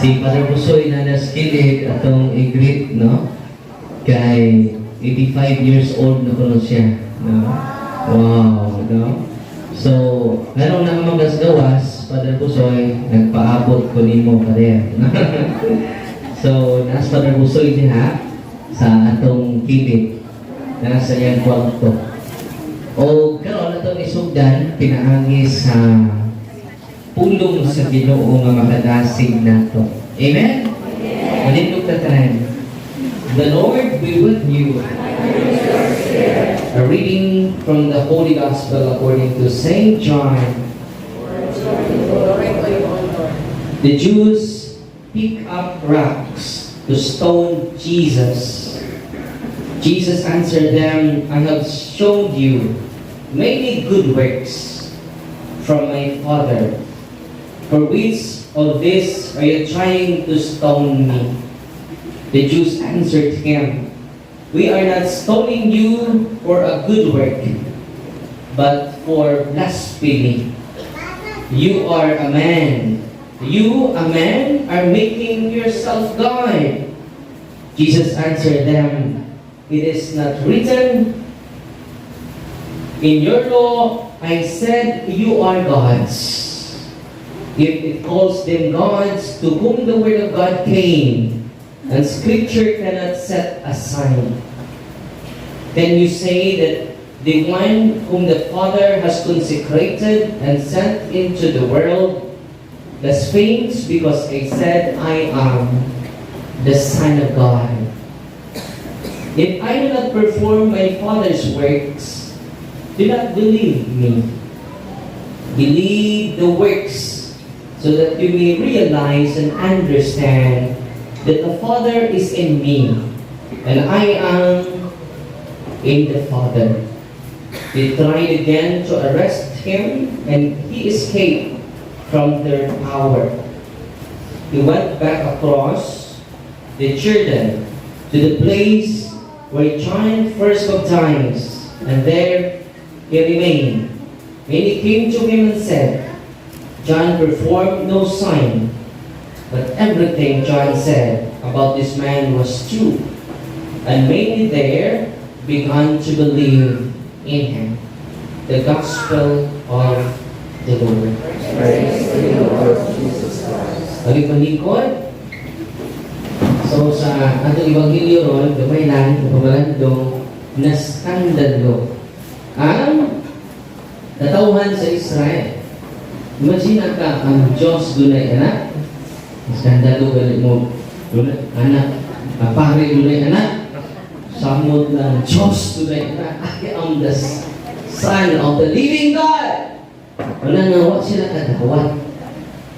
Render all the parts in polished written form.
Si Father Busoy na nas kilid atong i-greet, no? Kay 85 years old na kuno siya, no? Wow, no? So, nganong na magasgawas, Father Busoy, nagpaabot ko nimo Father. So, nas Father Busoy diha sa atong kilid nasa iyang kwarto. O karon atong isugdan pinaagi sa pulong sa Ginoo nga makadasig nato. Amen? Manindog ta tanan. The Lord be with you. A reading from the Holy Gospel according to Saint John. Glory to you, O Lord. The Jews pick up rocks to stone Jesus. Jesus answered them, "I have shown you many good works from my Father. For which of this are you trying to stone me?" The Jews answered him, "We are not stoning you for a good work, but for blasphemy. You are a man. You, a man, are making yourself God." Jesus answered them, "It is not written in your law, 'I said you are gods'? If it calls them gods to whom the word of God came, and scripture cannot set aside, can you say that the one whom the Father has consecrated and sent into the world blasphemes because I said, 'I am the Son of God'? If I do not perform my Father's works, do not believe me. Believe the works so that you may realize and understand that the Father is in me and I am in the Father." They tried again to arrest him, and he escaped from their power. He went back across the Jordan to the place where John first baptized, and there he remained. Many came to him and said, "John performed no sign, but everything John said about this man was true." And many there began to believe in him. The Gospel of the Lord. Praise to you, Lord Jesus Christ. Balik-balikod. So sa atong ebanghelyo ron, gamay lang, pamalandong, naskandalo ang katawhan sa Israel. Imagine ka, ang Diyos dunay anak. Skandalo gali mo, dunay anak. Ang pare dunay anak. Samot ng Diyos dunay anak. "I am the Son of the living God." Wala nga, wa sila kadawat.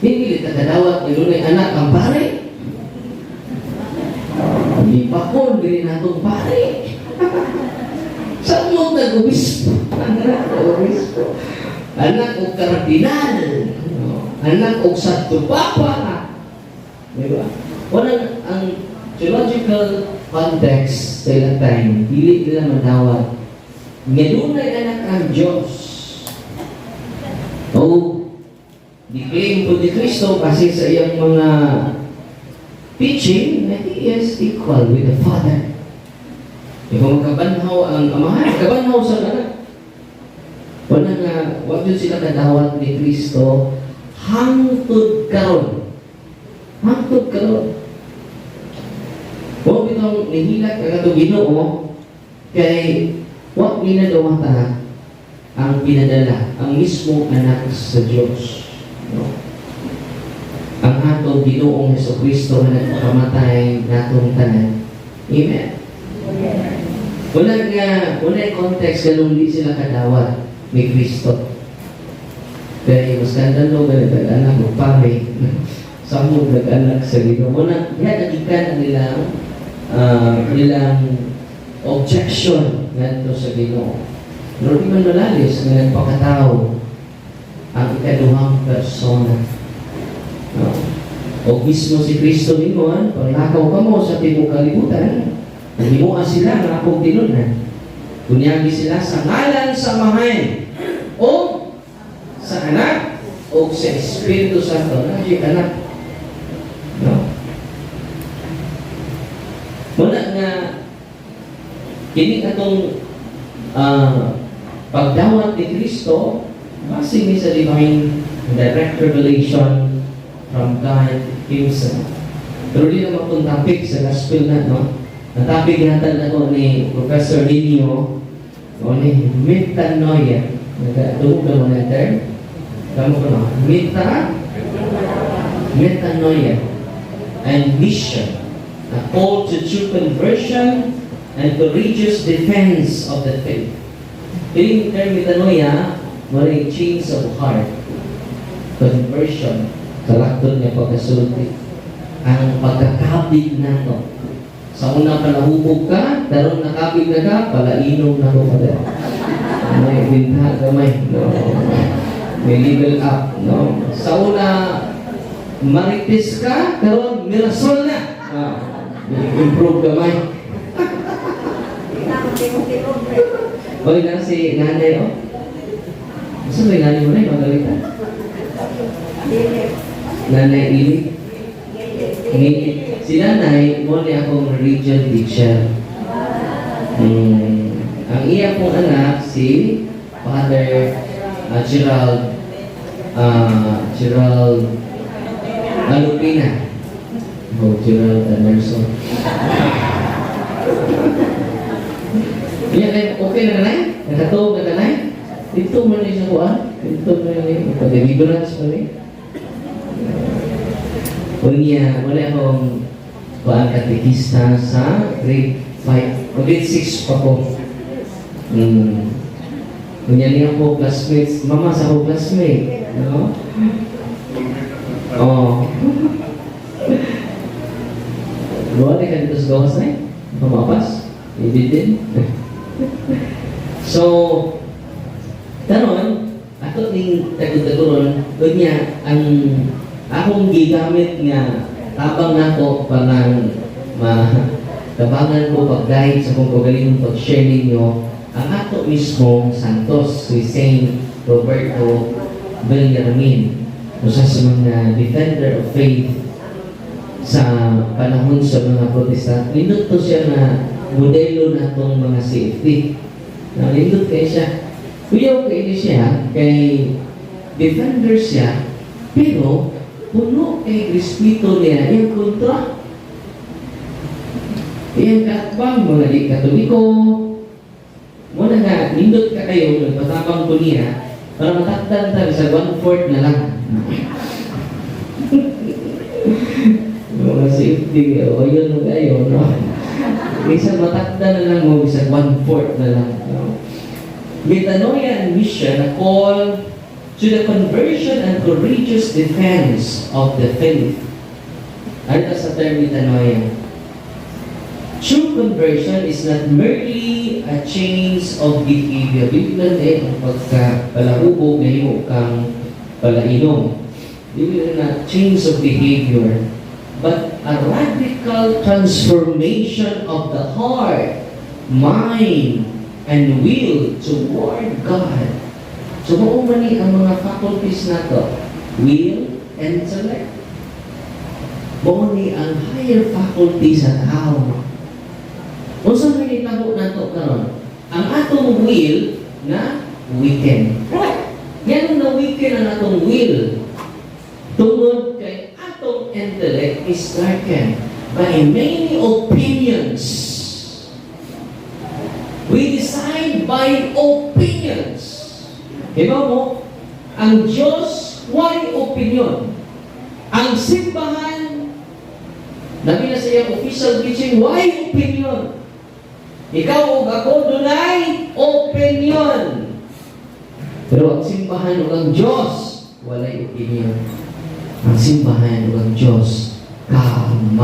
Hindi kita kadawat, dunay anak ang pare. Hindi pa ko, dili natong pare. Samot nag-obispo. Anak og obispo. Anak og kardinal. Anak og Santo Papa. Di ba? Wala ang theological context sa ilang time, dili nila madawat nga dunay anak ang Diyos. O, di-claim po ni Kristo kasi sa iyang mga teaching na he is equal with the Father. Di kung magkabanhaw ang amahan, kabanhaw sa anak. Wala nga, wag yun sila kadawat ni Kristo hangtod karon. Hangtod karon. Wa bitong nihilak ang atong Ginoo kay wa ginadawata ang pinadala, ang mismong anak sa Dios. No? Ang atong Ginoong Hesus Kristo nga nagpakamatay natong tanan. Amen. Wala nga, wala context ganun di sila kadawat ni Kristo. Kaya mas kandalo ganit ang anak mo, pare. Samog nag-anak sa Ginoo. Muna, yan nagikan ang nilang objection ngadto sa Ginoo. Pero di man malalis nga nagpakatao ang ikaduhang persona. No? O mismo si Kristo ningon, "Panglakaw kamo sa tibuok kalibutan, himoa sila nga akong tinun-an. Bunyagi sila sa ngalan sa Amahan o sa Anak o sa Espiritu Santo." Na anak. No? Muna nga kini atong pagdawat ni Kristo base ni sa divine direct revelation from God Himself. Pero di na akong topic sa gospel na, no? Ang topic natin ako ni Professor Nino, o ni metanoia. Nagdungog na mo na term? Kamo ko no? Metanoia and mission. A call to true conversion and courageous defense of the faith. Kining term metanoia, mao change of heart. Conversion. Kalaktod niya pagkasulti. Ang pagkakabig nato. Sa una palahubog ka, karon nakabig na ka, palainom na ko kada. May binta gamay, no? May level up, no? Sa una, marites ka, karon mirasol na. Ah, improve gamay. Oy, na si nanay, oh. Gusto ba yung nanay mo na yung magalita? Nanay Ili? Ngiti. Si nanay, mo ni akong religion teacher. Ang iya kong anak, si Father Gerald Gerald Alupina. Oh, Gerald Anderson. Iya, ay, okay na nanay? Nakatuog na nanay? Dito man ni sa kuan. Dito man ni pag-deliverance man ni. Unya, wala akong kuan katekista sa grade 5 o grade 6 pa ko. Unya niya ko classmates, mama sa ko classmate, no? Oh. Buwan ka dito sa gawas na eh. Pamapas. Hindi din. So, karon ato ning tagud-taguron, unya ang akong gigamit nga tabang nako parang ma tabangan ko pag-guide sa kong kaugalingong pag-share ninyo ang ato mismong Santos, si Saint Roberto Bellarmine, usa sa mga defender of faith sa panahon sa mga Protestant. Nindot to siya na modelo na itong mga CFD. Na nindot kay siya. Kuyaw kay ni siya, kay defender siya, pero puno kay respeto niya iyang kontra. Iyang kaatbang, mga di Katoliko. Muna nga, nindot ka kayo, nagpatabang ko niya, para matakdan ta sa one-fourth na lang. Mga safety, o yun o kayo, no? Minsan matakda na lang mo, bisag one-fourth na lang. No? Metanoia and mission, a call to the conversion and courageous defense of the faith. Ano sa term metanoia? True conversion is not merely a change of behavior. Dili lang eh ang pagkapalahubog na himo kang palainom. Dili lang na change of behavior, but a radical transformation of the heart, mind, and will toward God. So, mao man ni ang mga faculties nato, will, intellect. Mao ni ang higher faculty sa tao. Unsa may nitabo nato karon? Ang atong will na weaken. Yan na weaken ang atong will. Tungod kay atong intellect is darkened by many opinions. We decide by opinions. Diba mo? Ang Diyos, why opinion? Ang simbahan, labi na sa iyang official teaching, why opinion? Ikaw ug ako dunay opinion. Pero ang simbahan ug ang Diyos, walay opinion. Ang simbahan ug ang Diyos, kamatuoran.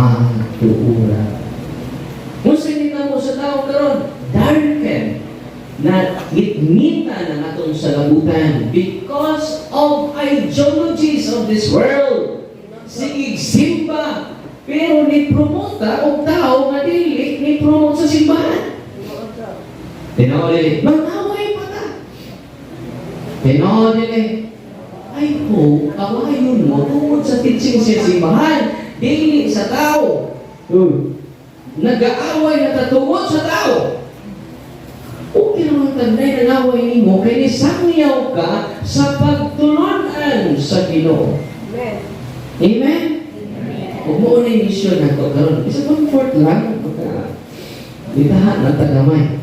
Kung sa mo sa tao karon, darken na ngitngita na atong salabutan because of ideologies of this world. Sige simba, pero ni promota og tao nga dili ni promote sa simbahan. Tinuod dili, mag-away pa ta. Tinuod dili. I hope awayon mo tungod sa teaching sa simbahan, dili sa tao. Nagaaway na ta tungod sa tao. Okay naman tanay nangaway nimo kay nisangyaw ka sa pagtulunan sa Ginoo. Amen. Amen? Ug mao na yung mission nato karon. Isa comfort lang pagka ditahan na tagamay.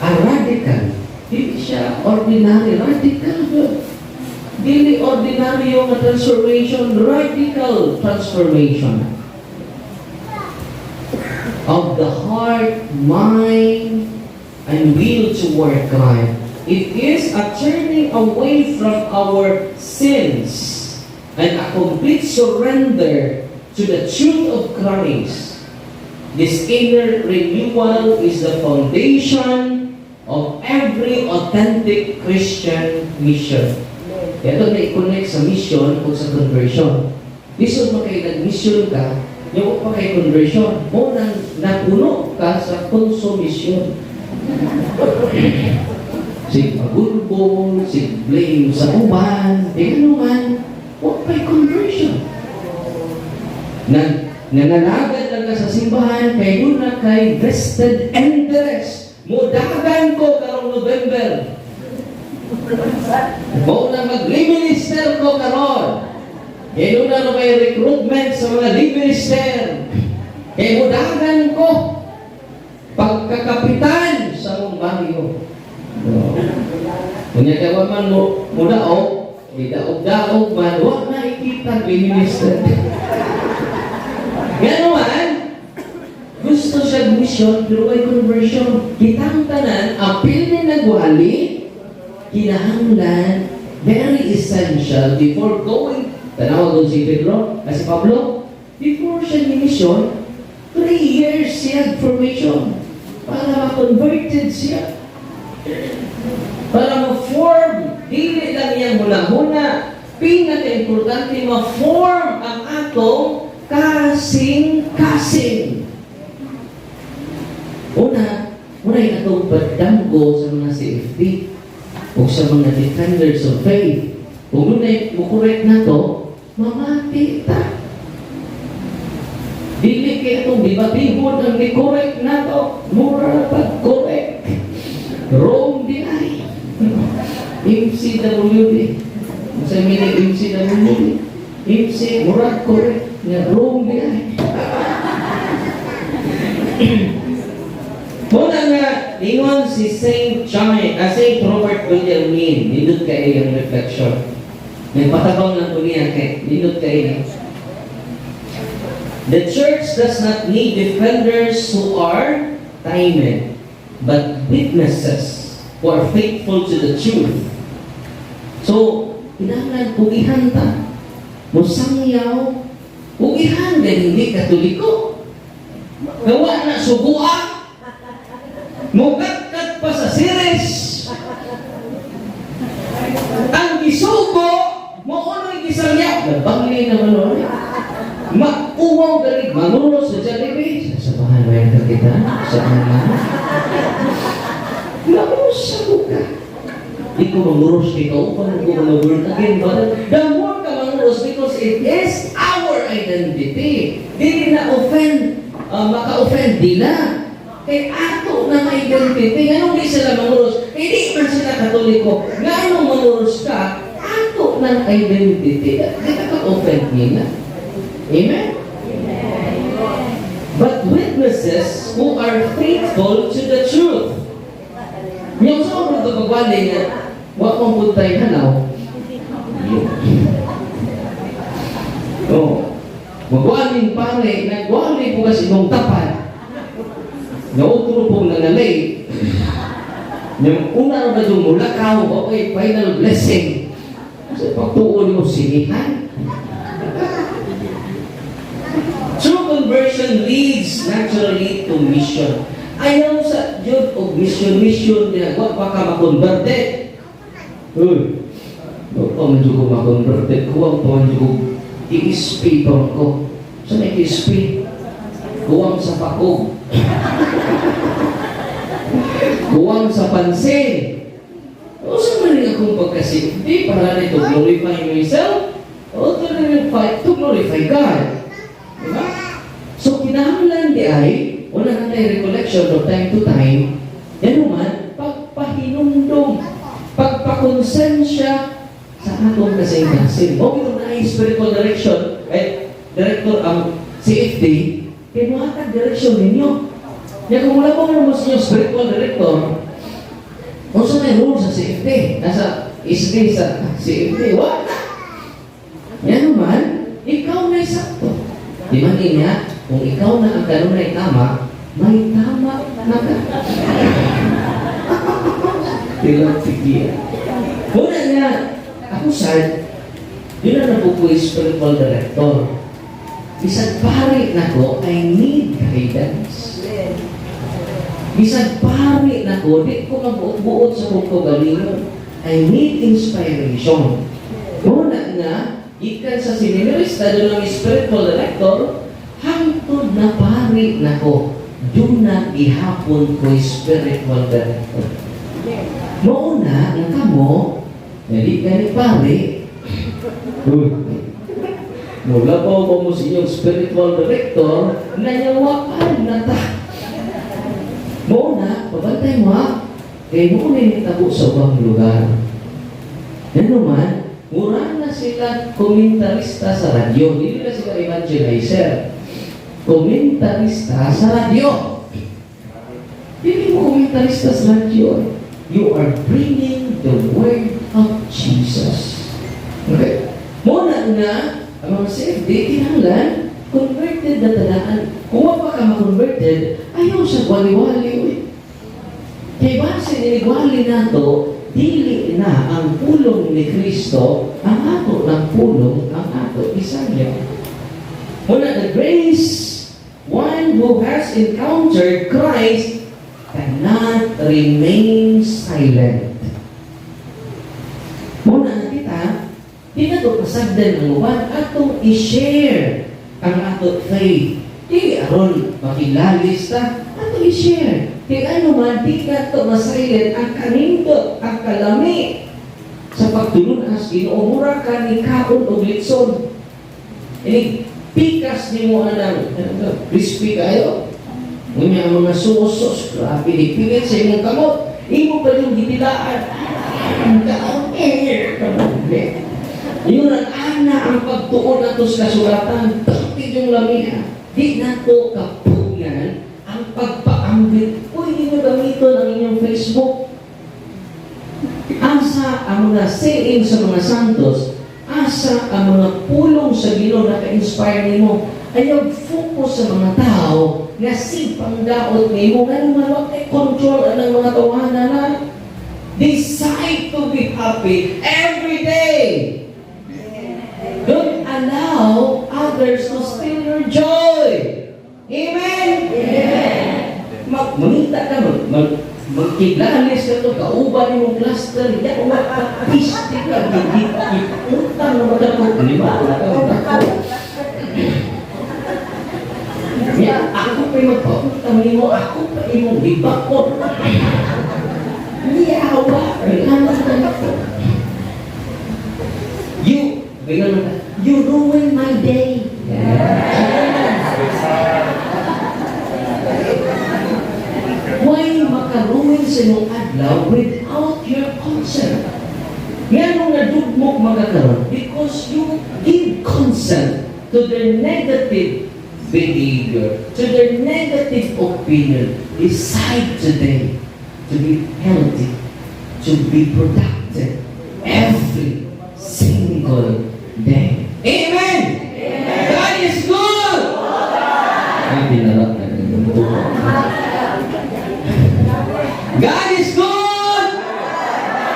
Ang radical, dili siya ordinary, radical. Dili ordinaryo nga transformation, radical transformation of the heart, mind, and will toward God. It is a turning away from our sins and a complete surrender to the truth of Christ. This inner renewal is the foundation of every authentic Christian mission. Amen. Kaya ito na-connect sa mission o sa conversion. Lisod mo kay nag-mission ka, yung pa kay conversion, mo nang napuno ka sa consumption. Sig pagulbol, sig blame sa uban, di ano man, wa pa'y conversion. Nanalagad lang ka sa simbahan, kay doon na kay vested interest. Mudagan ko karong November. Mao na mag-minister ko karon. Kay doon na may recruitment sa mga minister. Kay mudagan ko pagkakapitan sa mong baryo. No. Kunya kay wa man mo mudaog, gidaog-daog man, wa na ikita minister. Ngano man, gusto siya mission pero way conversion. Kitang tanan, apil ni nagwali, kinahanglan, very essential before going, tanawa doon si Pedro, si Pablo, before siya ni mission, 3 years siya formation para ma-converted siya. Para ma-form, dili lang iyang huna-huna, pinaka-importante ma-form ang atong kasing-kasing. Una, una yung atong pagdamgo sa mga CFD o sa mga defenders of faith. Kung nunay mo-correct na to, mamati ta. Dili kay atong debatihon ang ni-correct na to, mura pag-correct. Wrong di ay. MCWD. Sa meaning MCWD. MC, murag correct. Nga wrong di ay. Muna nga, ingon si Saint John, Saint Robert Bellarmine, nindot kay iyang reflection. Nagpatabang lang ko niya kay nindot kay. The church does not need defenders who are timid, but witnesses who are faithful to the truth. So, kinahanglan ugihan ta. Musangyaw, ugihan gani hindi Katoliko. Gawa na sugua. Mugatkat pa sa series. Ang gisugo, mao na'y gisangyaw. Nabangli naman nun. Mauwaw galing, manguros sa Jollibee. Samahan mo yan ka kita sa ama. Nausap ka. Di ko manguros kay kauban ko mga born again. But the more ka manguros because it is our identity. Dili na offend, maka-offend di na. Kay ato na identity. Anong di sila manguros? Hindi man sila Katoliko. Nganong manguros ka, ato ng identity. Di ka ka-offend nila. Amen? But witnesses who are faithful to the truth. Yung sa mga pagwali nga, wa mong puntay hanaw. Oh. Magwaling pare, nagwali po kasi imong tapad. Nautro pong nangalay. Yung una na yung mulakaw, okay, final blessing. Sa pagtuon mo, sinihan. True conversion leads naturally to mission. Ayaw sa Diyos og mission, mission niya, wa pa ka makonverted. Uy, wa pa man jud ko makonverted, kuwang pa man jud ko TSP pa man ko. Sa may TSP? Kuwang sa pakog. Kuwang sa pansin. O sa man akong pagkasimpi para na to glorify myself o to glorify God. Diba? So, kinahanglan di ay, wala na tayo recollection from time to time, yan naman, pagpahinumdum, pagpakonsensya sa atong kasing-kasing. O ito na ay spiritual direction, eh, director ang CFD, kay muhatag direction ninyo. Kaya kung wala po mo sa inyong spiritual director, unsa may role sa CFD? Nasa SD sa CFD, wala. Yan naman, ikaw na sakto. Di man niya, kung ikaw na ang kanunay tama, may tama na ka. Tilang sige. Muna nga, ako sad, yun na po ko spiritual director. Bisag pari nako, I need guidance. Bisag pari nako, di ko mabuot-buot sa kong kaugalingon. I need inspiration. Muna nga, ikan sa seminarista, doon ang spiritual director, hangtod na pari nako, doon na gihapon ko spiritual director. Mauna, nga kamo, dali ka ni pari, uy, mula pa ko mo sa inyong spiritual director, nanyawakan na ta. Mauna, pabantay mo ha, kay mo na nitabo sa ubang lugar. Yan naman, mura na sila komentarista sa radyo, hindi na sila evangelizer. Komentarista sa radyo. Hindi mo komentarista sa radyo. You are bringing the word of Jesus. Okay? Muna nga, ang mga CFD, kinahanglan, converted na tadaan. Kung wa pa ka ma-converted, ayaw sa wali-wali. Uy. Kay base ninigwali nato, dili na ang pulong ni Kristo, ang ato ng pulong, ang ato isanya. Muna, the grace, one who has encountered Christ cannot remain silent. Muna kita, di na to pasagdan ang uban, atong i-share ang atong faith. Di aron makilalis ta, atong i-share. Kay ano man, di ka to masilent ang kanindot, ang kalami sa pagtulunas, Ginoo, mura ka ni kaon og litson. Ini pikas nimo anang ano, crispy kayo. Unya ang mga sauce, grabe ni pilit sa imong kamot. Imo pa yung gidilaan. Ang kaon eh. Yun ang ana ang pagtuon nato sa kasulatan. Bakit yung lamiha? Di nato kapugngan ang pagpaambit. Uy, hindi nyo gamiton ang inyong Facebook. Asa ang mga saying sa mga santos, asa ang mga pulong sa Ginoo na ka-inspire nimo. Ayaw focus sa mga tao nga pangdaot nimo nga naman wa kay control ang mga tawanan na. Decide to be happy every day. Don't allow others to steal your joy. Amen? Amen. Mag mangita ka, mag, mag, magkiglalis ka to, kauban nimong cluster, ya, piste ka, gigit, utang na magkakot. Di ba? Wala ka, magkakot. Ya, ako pa yung magpautang nimo, ako pa imong gibakot. Niyawa, ano ka ko. You, bingon mo na, you ruin my day. Yeah. Why makaruin sa imong adlaw without your consent? Nganong nadugmok magakaroon? Because you give consent to their negative behavior, to their negative opinion. Decide today to be healthy, to be productive every single day. Amen! God is good! Ay, pinarap na rin. God is good!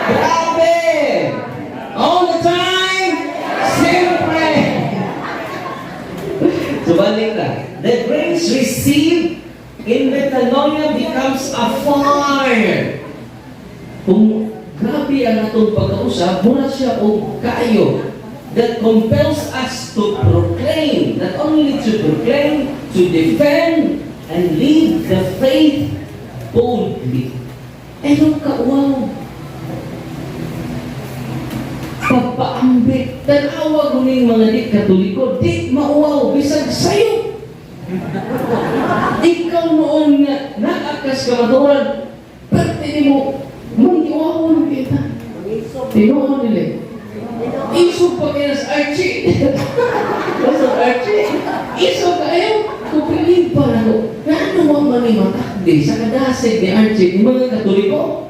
Grabe! All the time! Siyempre! So, balik na. The grace received in metanoia becomes a fire. Kung grabe ang atong pagkausap, mura siya og kaayo that compels us to proclaim, not only to proclaim, to defend, and lead the faith boldly. Eh, yung kauwaw. Pagpaambit, tanawa ko ning mga di Katoliko, di mauwaw, bisag sayo. Ikaw noon nga naakas ka matuoran, pwede nimo manggiwawon kita. Tinuod nila. Isog pa kaya sa Archie. Basta Archie. Isog kayo. Kung believe pa na ko. Ngano wa man ni matakdi sa kadasig ni Archie ni mga Katoliko?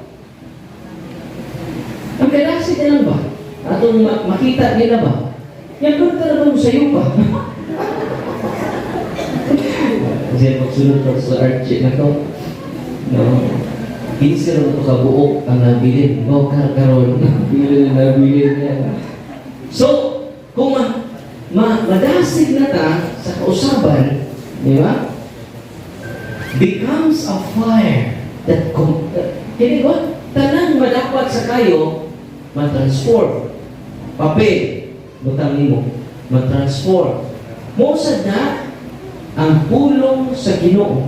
Ang kadasig na lang ba? Atong makita nila ba? Yan doon ka naman sa'yo pa. Kasi pagsunod pa sa Archie na to. No? 15 ra to kabuok ang nabilin. O karon nabilin na nabilin niya. So, kung ma madasig na ta sa kausaban, di ba? Becomes a fire that kini ba? Tanang madapat sa kayo, matransform. Papel, butang nimo, matransform. Mo sad na ang pulong sa Ginoo.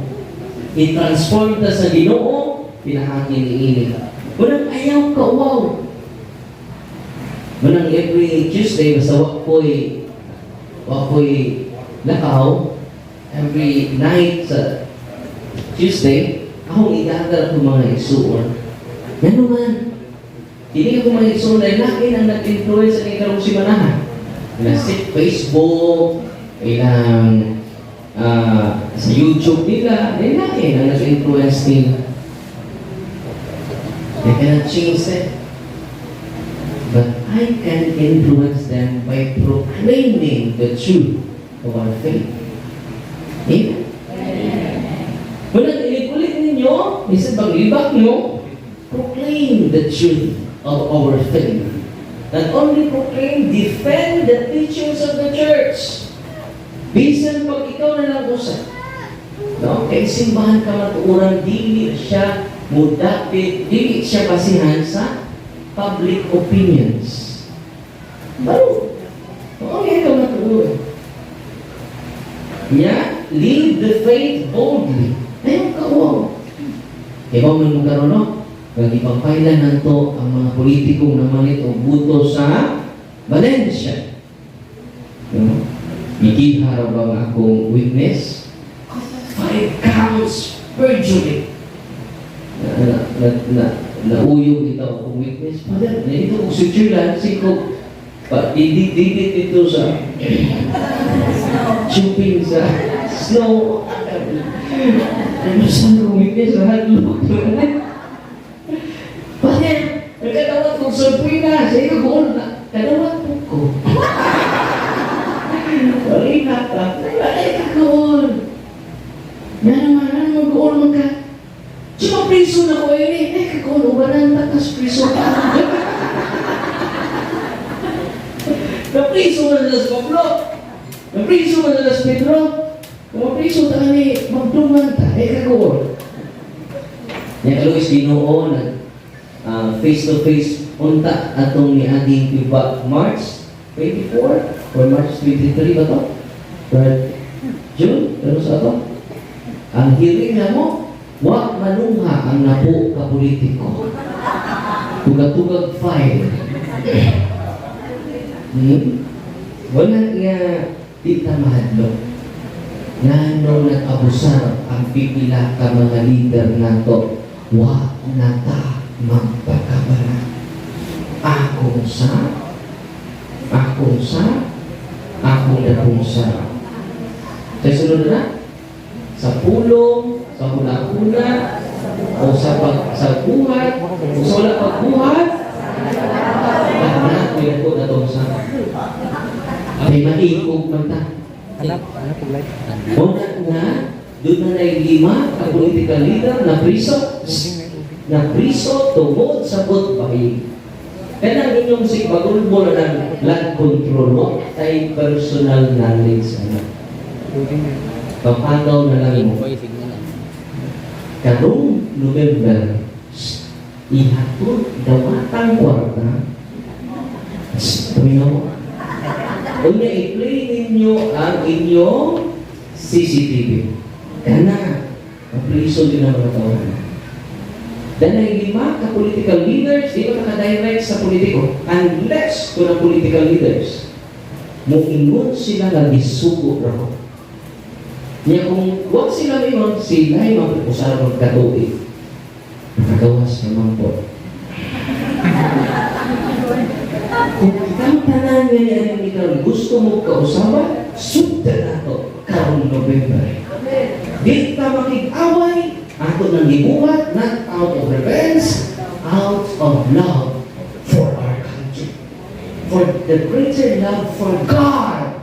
I-transform ta sa Ginoo, pinahangin niini. Unang ayaw ka wow. Manang every Tuesday, basta wa ko'y lakaw, every night sa Tuesday, akong i-gather akong mga igsuon. Ngano man, hindi ako mga igsuon dahil lain ang nag-influence sa karong simanahan. Ilang sa Facebook, ilang sa YouTube nila, dahil lain ang nag-influence nila. They cannot change them. But I can influence them by proclaiming the truth of our faith. Amen? Muna, ulit-ulit ninyo, minsan paglibak nyo, proclaim the truth of our faith. Not only proclaim, defend the teachings of the church. Bisan pag ikaw na lang usa. No? Kay simbahan kamatuoran, dili siya mudapit, dili siya basihan sa public opinions. Baro. Oo, yan kamatuoran. Nya, lead the faith boldly. Ayaw ka, wow. Ikaw man mo karon, no? Kag ipapailan nato ang mga politikong namalit og buto sa Valencia. No? Gigiha ra ba ang akong witness? Five counts perjury. Na, na, na, na, nauyog ito akong witness. Father, na ito kong Switzerland, siko, pa, didit dito sa jumping sa snow. Ano sa akong witness? Hadlok. Father, nagkadawat kong surpina. Sa iyo, goal na. Kadawat po ko. Balikat ka. Ay, kagool. Nga naman, ano mag-gool man ka? Siya priso na ko eh. Ay, kagool. Ubanan takas priso ka. Napriso man nila sa Pablo. Napriso man nila sa Pedro. Kung mapriso ta kami, magduman ta. Ay, kagool. Nya Luis Ginoo nag face to face unta atong niaging piba March 24 or March 23 ba to? Or June? Pero sa ato? Ang hearing na mo, wa manuha ang napo ka politiko. Tugag-tugag file. Wala nga di ta mahadlok. Ngano nag-abusar ang pipila ka mga leader nato, wa na ta magpakabara. Akong sa, akong sa, akong dakong sa. Sa sunod na, sa pulong, sa huna-huna, o sa pag sa buhat, o sa wala pagbuhat, lahat may ko na tong sa. Ay maikog man ta. Hanap, hanap og live. Una nga, doon na na lima ka political leader na priso, na priso tungod sa vote buying. Kaya ang inyong si bagulbo na ng flood control mo, tay personal knowledge ano. Papagaw na lang mo. Karong November, ihatod dawatang kwarta. Paminaw mo. Unya, i-play ninyo ang inyong CCTV. Kana, mapriso din ang mga tao. Danay lima ka political leaders, di ba naka-direct sa politiko? Unless kung ang political leaders, muingon sila nga gisugo ra ko. Niya kung wag sila ingon, sila ay mapusaron katuig. Nakagawas naman po. Kung kitang tanan nga niya ni karon gusto mo kausaba, sugdan nato karong November. Di ta makig-away, ato nang gibuhat, not out of revenge, out of love for our country. For the greater love for God.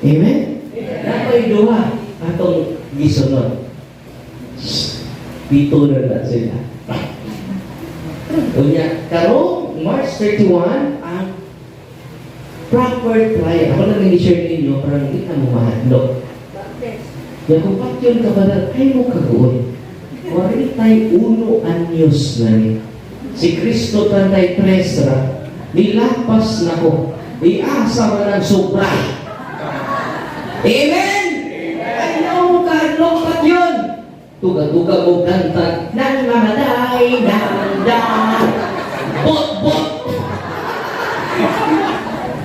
Amen? Nakoy duha atong gisunod. Pito na na sila. Unya, karong March 31, ang proper trial. Ako lang nag-share ninyo, parang hindi na mo mahadlok. Ya kung patyon ka ba ay mo kaguoy. 41 anyos na ni. Si Kristo 33 ra, nilapas nako. Iasa man ang sobra. Amen! Ayaw mo kahadlok patyon. Tuga-tuga mo kanta, nang mamatay, nang dang, bot-bot.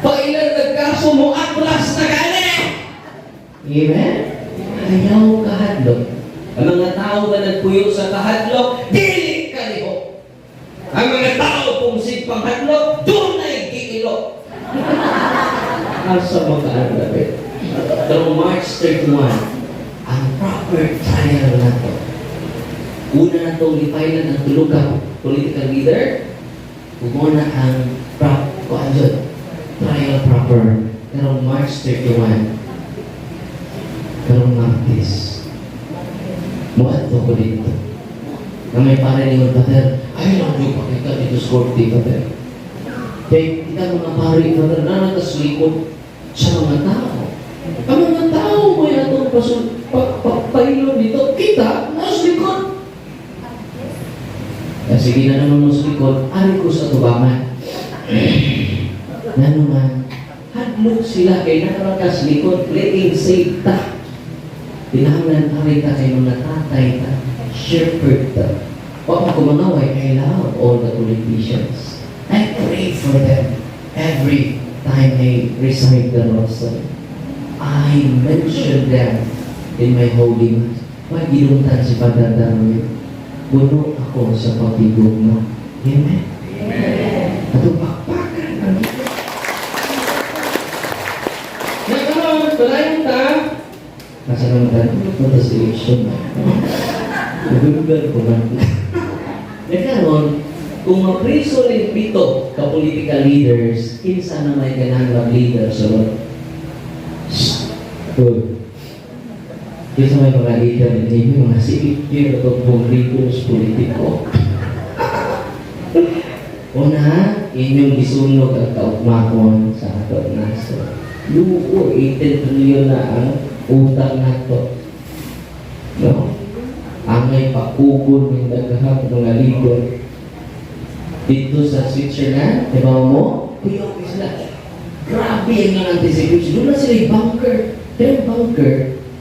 Pailan nagkaso mo, atras na gani. Amen? Ayaw kahadlok. Ang mga tao na nagpuyo sa kahadlok, dili kalihok. Ang mga tao kung sigpang hadlok, dunay giilo. Asa makaandabi. Pero March 31, ang proper trial nato. Una na itong gipailan ang tulo ka political leader, ug na ang kuan jud, trial proper. Pero March 31, karong Martes, muadto ko dito. Na may pare ni Father, ay lang yung pakita dito sa korte, Father. Kaya kita mga pare, Father, na nakalikod sa mga tao. Ang mga tao may atong pasul, pa, pa, pailon dito, kita, nasa likod. Eh, sige na naman mo sa likod, ari ko sa tubangan. Na naman, hadlok sila kay nakarakas likod, playing safe ta. Tinahanglan ari ta kay mga tatay ta, shepherd ta. Wa pa ko mangaway, I love all the politicians. I pray for them every time I recite the rosary. I mention them in my holy mass. Why gilungtan si Father Darwin? Puno ako sa paghigugma. Amen? Amen. Ato pakpakan ang Nagkaroon, palayon ta. Nasa naman tayo? Punta sa election. November ko man. Nagkaroon, kung mapriso rin pito ka political leaders, kinsa na may ganahan mag-leader sunod? Shh! Good. Kinsa may mga leader ninyo, mga silip yun, ito pong leaders politiko. Una, inyong gisunog ang kaugmakon sa atong nasod. Luo, 18 trillion na ang utang nato. No? Angay pakugod ng daghang mga leader. Dito sa Switzerland, di ba mo? Kuya, sila. Grabe ang anticipation. Doon na sila yung bunker. Pero yung bunker,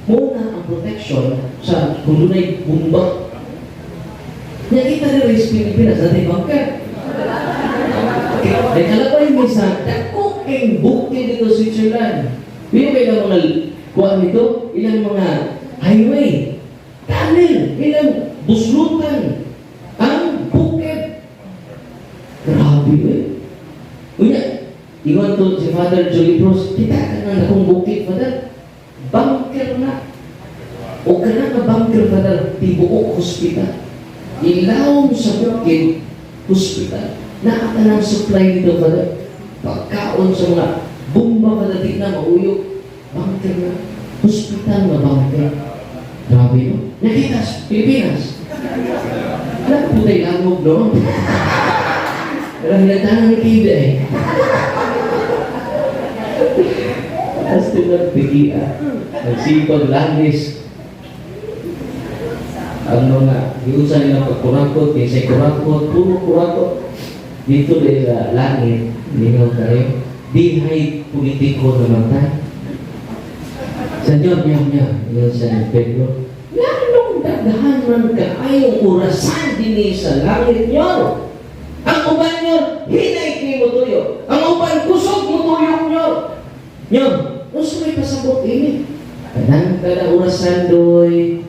muna ang protection sa kung dunay bomba. Nakita nila sa Pilipinas, natin bunker. Okay, kalabay mo sa dako kay bukid dito sa Switzerland. Pero may ilang mga kuan nito, ilang mga highway, tunnel, ilang buslutan, ang bukid. Grabe eh. Unya, ingon to si Father Julie Cruz, kita ka nga akong bukid, Father. Bunker na. O ka na nga bunker, Father, tibuok hospital. Ilawom sa bukid, hospital. Naa ka ng supply dito, Father. Pagkaon sa mga bomba, Father, di na mauyog. Bunker na. Hospital na bunker. Grabe, no? Nakita sa Pilipinas. Wala po tayo lamog, no? Pero hinatahan ni Kida eh. As tinagtigia. Nagsipag langis. Ang mga giusa nila pagkurakot, kaysa kurakot, puro kurakot. Dito din sa langit, lingaw kayo. Dihay politiko naman tayo. Sa Diyo, niya, niya, yun sa Pedro. Lalong daghan man kaayong orasan dinhi sa langit nyo. Ang uban nyo, hinay kay mo tuyo. Ang uban, kusog mo tuyok nyo. Nyo, Unsa may pasabot ini? Kanang kada orasan doy,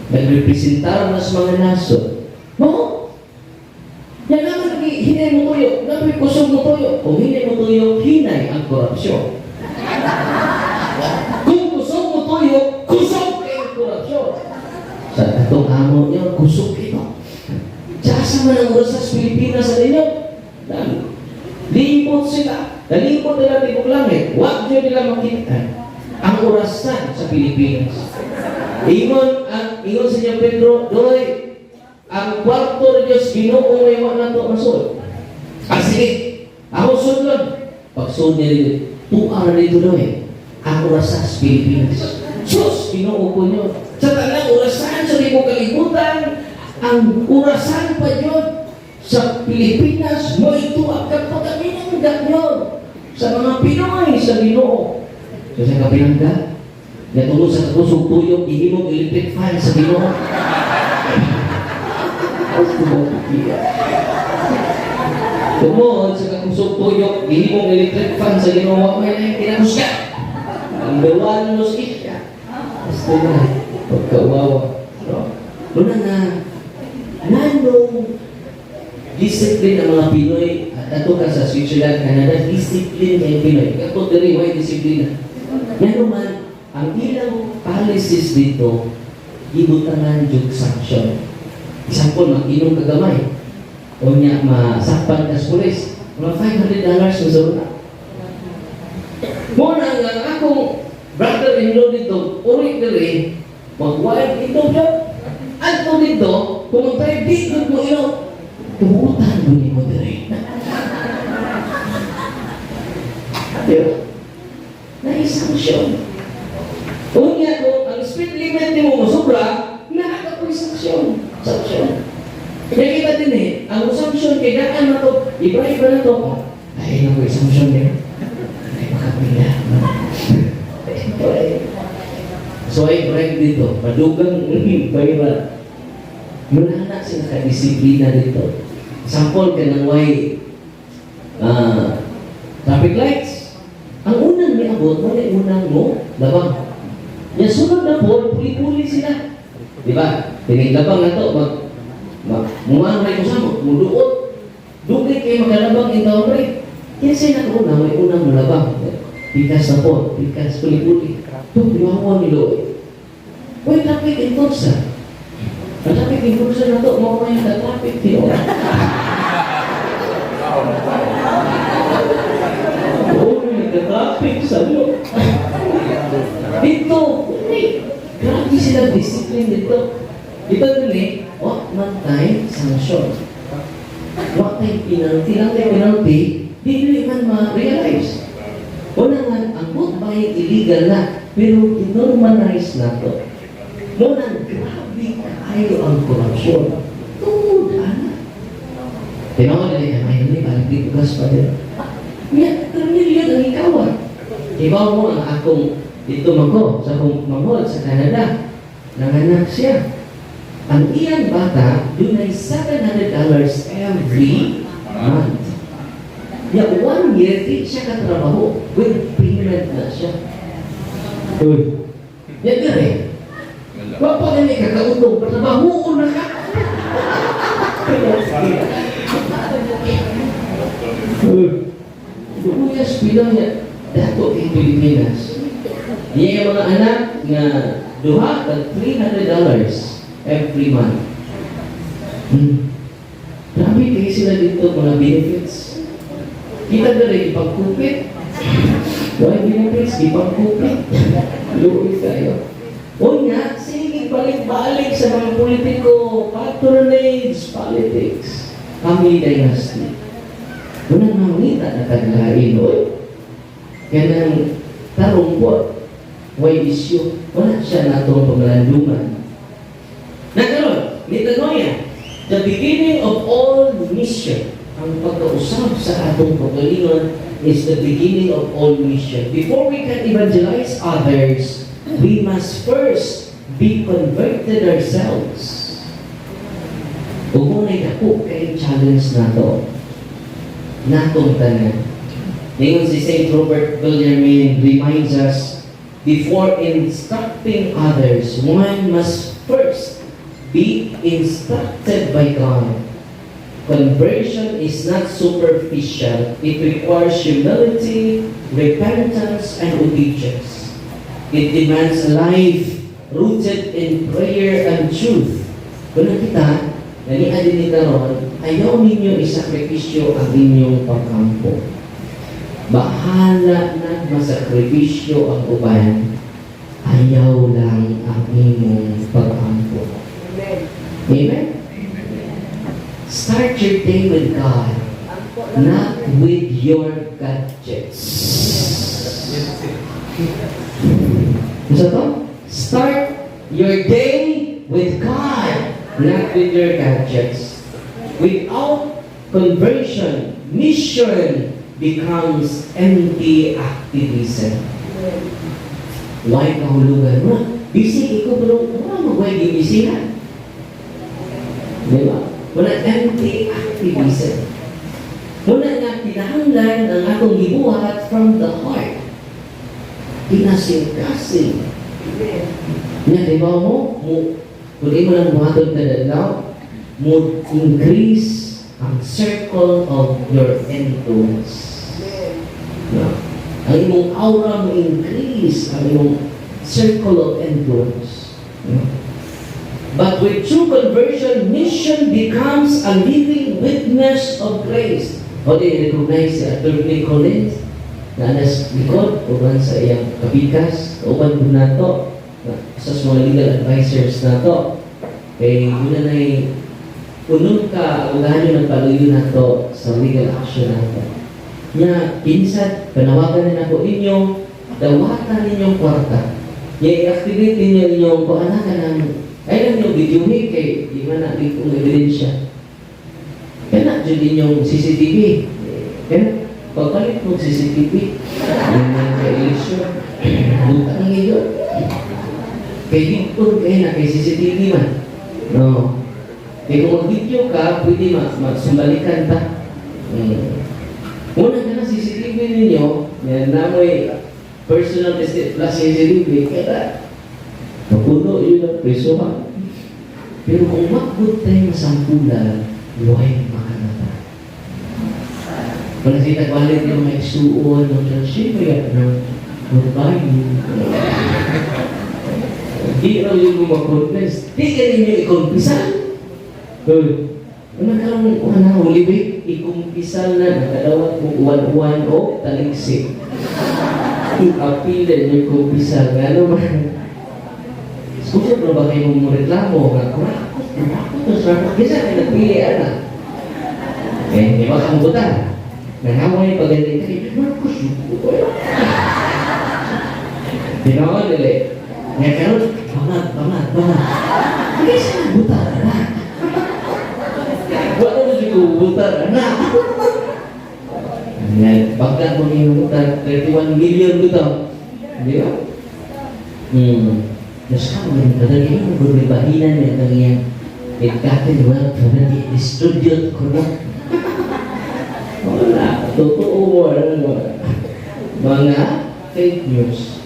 nagrepresentar mas mga nasod. Mao. Yan naman lagi hinay mo tuyo, naman kusog mo tuyo. Kung hinay mo tuyo, hinay ang korupsyon. Kung kusog mo tuyo, kusog kay ang korupsyon. Sa atong amo niyo, kusog ito. Sa asa man ang oras sa Pilipinas sa ninyo? Dami. Libot sila. Nalibot nila tibok langit. Wa jud nila makita ang orasan sa Pilipinas. Ingon ang ingon sa inyo Pedro, "Doy, ang kwarto ni Diyos Ginoo may wa na to masud." "Ah, sige, ako sudlon." Pagsud niya dito, tuar dito doy. Ang orasan sa Pilipinas. Sus, Ginoo ko niyo. Sa tanang orasan sa libong kalibutan, ang orasan pa yun sa Pilipinas, mo ito ang kapagaminangga nyo sa mga Pinoy sa Ginoo. So sa kapinangga, natungod sa kakusog tuyok, gihimong electric fan sa Ginoo. Ay, tungod sa kakusog tuyok, gihimong electric fan sa Ginoo, wa may laing kinahusga. Ang gawan mo siya. Basta na, pagkauwawa. No? Una nga, nanong discipline ang mga Pinoy at ato ka sa Switzerland, Canada, discipline kay Pinoy. Kato diri way disiplina. Ngano man ang ilang policies dito gibutangan jud sanction. Example, mag-inom ka gamay. O nya masakpan ka sa pulis. Mga $500 sa zona. Mo na nga ang akong brother-in-law dito, uri diri, mag-wild inom siya. Adto dito, kung magtay di gud mo inom, tumutan mo ni mo diri. Diba? Nai-sanction. Unya kung ang speed limit nimo mo sobra, naa kapoy sanksyon. Sanksyon. Kaya kita din eh, ang sanksyon kay daan na to, iba-iba na to. Ay, naku, sanksyon niya. Ay, makapila. No? So ay break dito, madugang bayra. Muna na sila ka-disiplina dito. Sample ka ng way traffic lights. Ang unang niabot, mo na unang mo, labang. Ya sunod na po, puli-puli sila. Di ba? Tiniglabang na to, mag, mag mumaray ko sa mo, muduot. Dugay kayo makalabang in town break. Kaya siya nakauna, may unang mulabang. Pikas na po, pikas, puli-puli. Ito, liwawan ni Lord. Uy, traffic enforcer. Ang traffic enforcer na to, mo may traffic tiyo. Oo, nagka-traffic sa mo. Dito, uy, grabe sila discipline dito. Dito din eh, wa man tay sanction. Wa tay penalty, lang tay penalty, di man ma-realize. Una nga, ang vote buying illegal na, pero normalize na to. Muna, grabe kaayo ang korupsyon. Tungod, ana. Tinawa nila, ay, may balik dito gas pa din. Nga, trillion ang ikawan. Ibaw mo ang akong dito man ko, sa akong manghod sa Canada. Nanganak siya. Ang iyang bata, dunay $700 every month. Ya, one year, di siya katrabaho. With payment na siya. Uy. Yan dire. Wa pa gani ka kautong, trabahoon na ka. Uy. Luyas pila niya. Dato kay Pilipinas. Niya yung mga anak nga duha tag $300 every month. Grabe kayo sila dito mga benefits. Kita na rin ipagkupit. Why benefits? Ipagkupit. Luoy kayo. Unya, sige balik-balik sa mga politiko, patronage, politics, family dynasty. Unang mangita na taglain, oy. Kanang tarong po, way issue, wala siya natong pamalandungan. Nagkaroon, metanoia, the beginning of all mission. Ang pagkausap sa atong pagalingon is the beginning of all mission. Before we can evangelize others, we must first be converted ourselves. Ug mo dako kay challenge nato. Natong tanan. Ngayon si St. Robert Bellarmine reminds us, before instructing others, one must first be instructed by God. Conversion is not superficial. It requires humility, repentance, and obedience. It demands a life rooted in prayer and truth. Kung kita, nanian din ni karon, ayaw ninyo isakripisyo ang inyong pag-ampo. Bahala na masakripisyo ang uban, ayaw lang ang inyong pag-ampo. Amen. Amen? Start your day with God, not with your gadgets. Ano to? Start your day with God, not with your gadgets. Without conversion, mission becomes empty activism. Why kahulugan mo? Busy ko pero wala magway di busy na. Di ba? Wala, empty activism. Muna nga kinahanglan ang atong gibuhat from the heart. Kinasing-kasing. Amen. Nya, di ba mo, kung imo lang buhaton kada adlaw, mo increase ang circle of your influence. Amen. No? Ang imong aura mo increase ang imong circle of influence. No? But with true conversion, mission becomes a living witness of grace. O di recognize si Attorney Collins na anas likod uban sa iyang kapikas, uban po nato na isa sa mga legal advisors nato kay yun na unom ka abogado ng paluyo nato sa legal action nato. Nya kinsad panawagan na nako ninyo, dawatan ninyong kwarta. Nya i-activate ninyo inyong kuana kanang ay lang yung video kay di man na di kong ebidensya. Kana jud inyong CCTV. Kana pagpalit mo CCTV, yun ang kay eleksyon. Butang ninyo. Kay higpon kay na kay CCTV man. No. Kay kung mag-video ka, pwede ma magsumbalikan ta. Una ka na CCTV ninyo, yan na mo'y personal test plus CCTV, kaya mapuno yun ang presohan. Pero kung makbut tayo masampulan, why makanata? Wala sita kwalit yung may suon, ng siyempre, ng goodbye. Di raw yung mag-confess. Di ka ninyo ikumpisal. Uy, ano karon wala Holy Week, ikumpisal na nakadawat kung uwan-uwan o taligsik. Apil na yung kumpisal. Ano man? Kusog na ba kayo mo reklamo nga kurakot, kurakot to sa kisa kay nagpili ana. Eh, di ba kang butan? Nangaway pa ganit kay Marcos ko. Tinawa dili. Nga karon bangat, bangat, bangat. Hindi siya butan na. Wala mo siya butan na. Nga bagda ko niyo butan 31 million ko to. Di ba? Diyos ka, may kadali mo, kung bahinan niya ang iyang ill-gotten wealth na di-distribute ko na. Wala, totoo wala, wala. Mga fake news.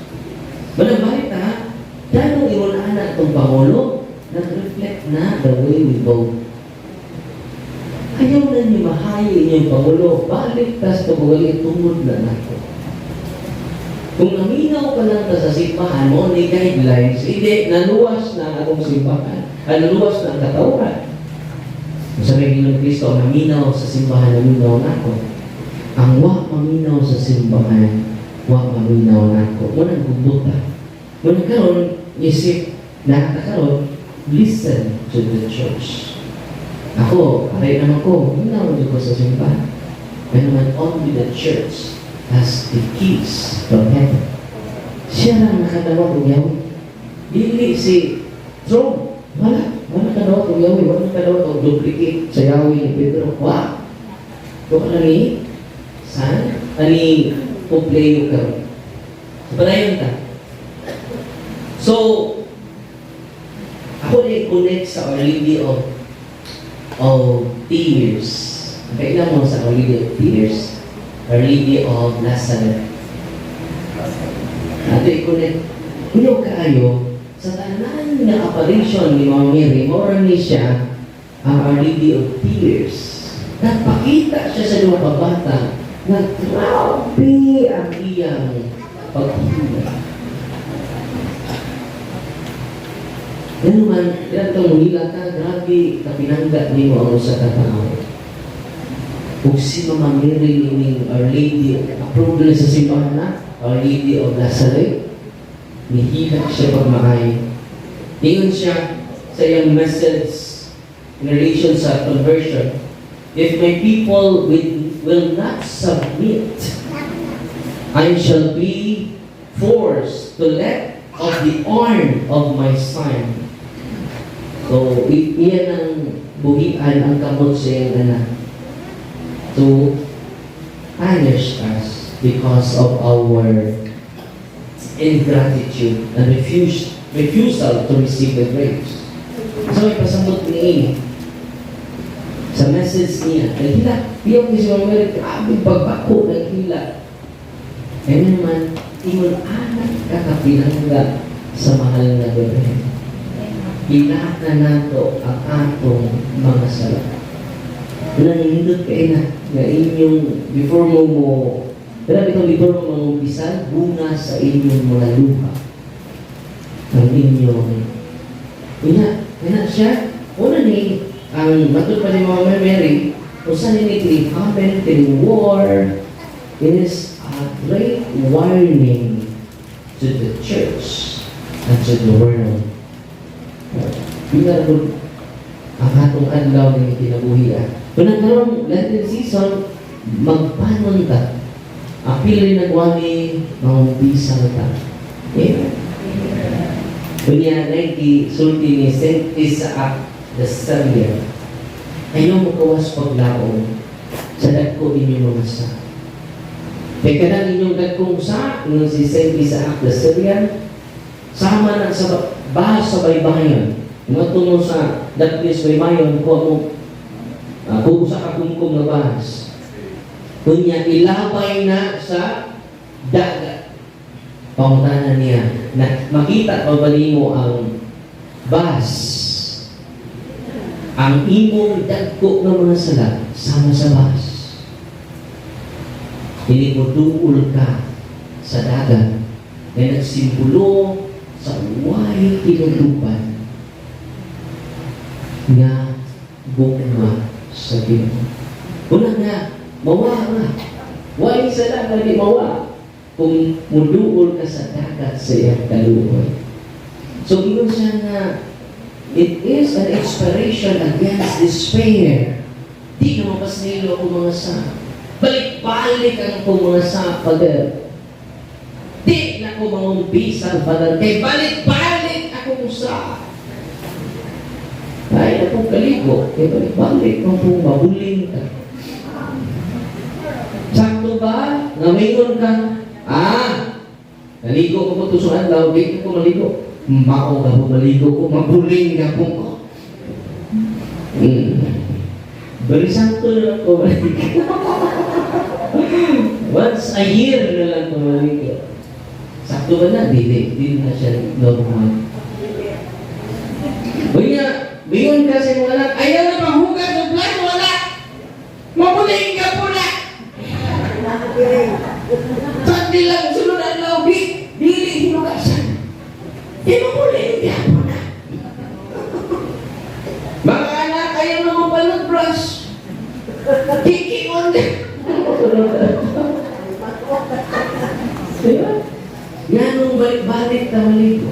Manang ha, dahil ingon na itong Pangulo, nag-reflect na the way we vote. Ayaw na niyo mahayo inyong Pangulo, balik tas kabugali tungod na nato. Kung naminaw ka lang ta sa simbahan mo, ni guidelines, hindi, naluwas na ang atong simbahan. Ay, naluwas na ang katawhan. Sa may Ginoong Kristo, ang naminaw sa simbahan, naminaw nako. Ang wa maminaw sa simbahan, wa maminaw nako. Munang gubuta. Munang karon, isip, nakakaroon, listen to the church. Ako, aray naman ko, minaw ko sa simbahan. Pero naman, only the church has the keys from heaven. Siya lang nakadawat og Yahweh. Dili si Trump. Wala. Wala kadawat og Yahweh. Wala kadawat og duplicate sa Yahweh ni Pedro. Wa. Wala ni San? Ani Popleo karon. So, padayon ta. So, ako na connect sa Our Lady of Tears. Kailan mo sa Our Lady of Tears? Our Lady of La Salette. Ato i-connect. Kuno kaayo, sa tanan nga apparition ni Mama Mary, mao ni siya ang Our Lady of Tears. Nagpakita siya sa mga kabata na grabe ang iyang paghilak. Yan naman, yan itong muhilak ka, grabe, kapinangga nimo ang usa ka tawo. Ug si Mama Mary ning Our Lady, approved na sa simbahan na, Our Lady of La Salette, nihilak siya pagmaayo. Ingon siya sa iyang message in relation sa conversion, "If my people will not submit, I shall be forced to let off the arm of my son." So, iyan ang buhian ang kamot sa iyang anak to punish us because of our ingratitude and refusal to receive the grace. So, ipasabot ni sa message niya, naghilak. Piyok ni si Mama Mary, grabe pagbako, naghilak. Kaya naman, ingon ana ka kapinangga sa mahal na Birhen. Hilaka nato ang atong mga sala. Nanindot kay na nga inyong before mo mo pero itong before mo mangumpisal, bunga sa inyong mga luha ang inyong ina ina siya. Una ni ang matod pa ni Mama Mary, usa ni kini happen kini war is a great warning to the church and to the world. Pila po ang atong adlaw ng kinabuhi. Kung nagkaroon Lenten season, magpanon ta. Apil rin nagwali, mangumpisal ta. Amen. Kunya, sulti ni Saint Isaac the Syrian, "Ayaw mo kawas paglaom sa dagko inyong mga sa. Kay kanang inyong dagkong sa," ingon si Saint Isaac the Syrian, "sama na sa bahas sa baybayon." Mga mo sa dagkis baybayon, kuha mo kung sa kakumkum nga bahas. Kunya, ilabay na sa dagat. Pangutanan niya na makita pa ba nimo ang bahas, ang imong dagko ng mga sala sama sa bahas. Hindi mo duol ka sa dagat na nagsimbolo sa way tinutupan nga gugma sa Ginoo. Una nga, mawa nga. Way sala nga di mawa kung muduol ka sa dagat sa iyang kaluoy. So, ingon siya nga, it is an expiration against despair. Di na mapasnilo ako mga sa. Balik-balik ang akong mga sa, Father. Di na ko mangumpisal, Father. Kay balik-balik ako sa. Ay, akong kaligo. Kay balik-balik kung pong mabuling ka. Sakto ba? Nga mingon ka, "Ah, naligo ko po ito sa adlaw, di ko maligo. Mao ka po maligo ko, mabuling ka po ko." Bali sakto na lang ko maligo. Once a year na lang ko maligo. Sakto ba na? Dili. Dili na siya normal. Unya, bingon ka sa imong anak, "Ayaw na panghugas ng plato, wala. Mabuling ka po na. Sunday lang, sunod adlaw, di, dili hinugasan. Di mabuling ka po na." Mga anak, ayaw na mabalot brush. Kikion. Diba? Nganong balik-balik ka maligo?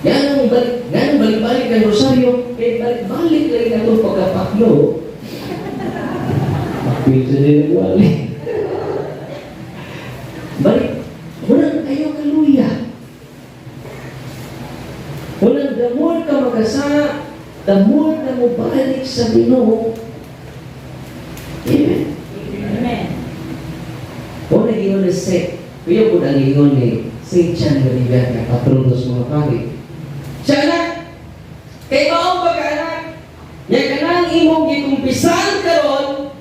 Nganong balik-balik ka rosaryo? Kay balik-balik lagi ka itong pagkapaklo. Pakpil sa din nagwali. Balik, walang ayaw kaluya. Walang the more ka magasa, the more ka mo balik sa Ginoo. Amen. Amen. Wala ingon ni Saint, kuya po ang ingon ni Saint John Mariga, nga patron sa mga pari. Siya anak, kay mao ba ka anak, nya kanang imong gikumpisal karon,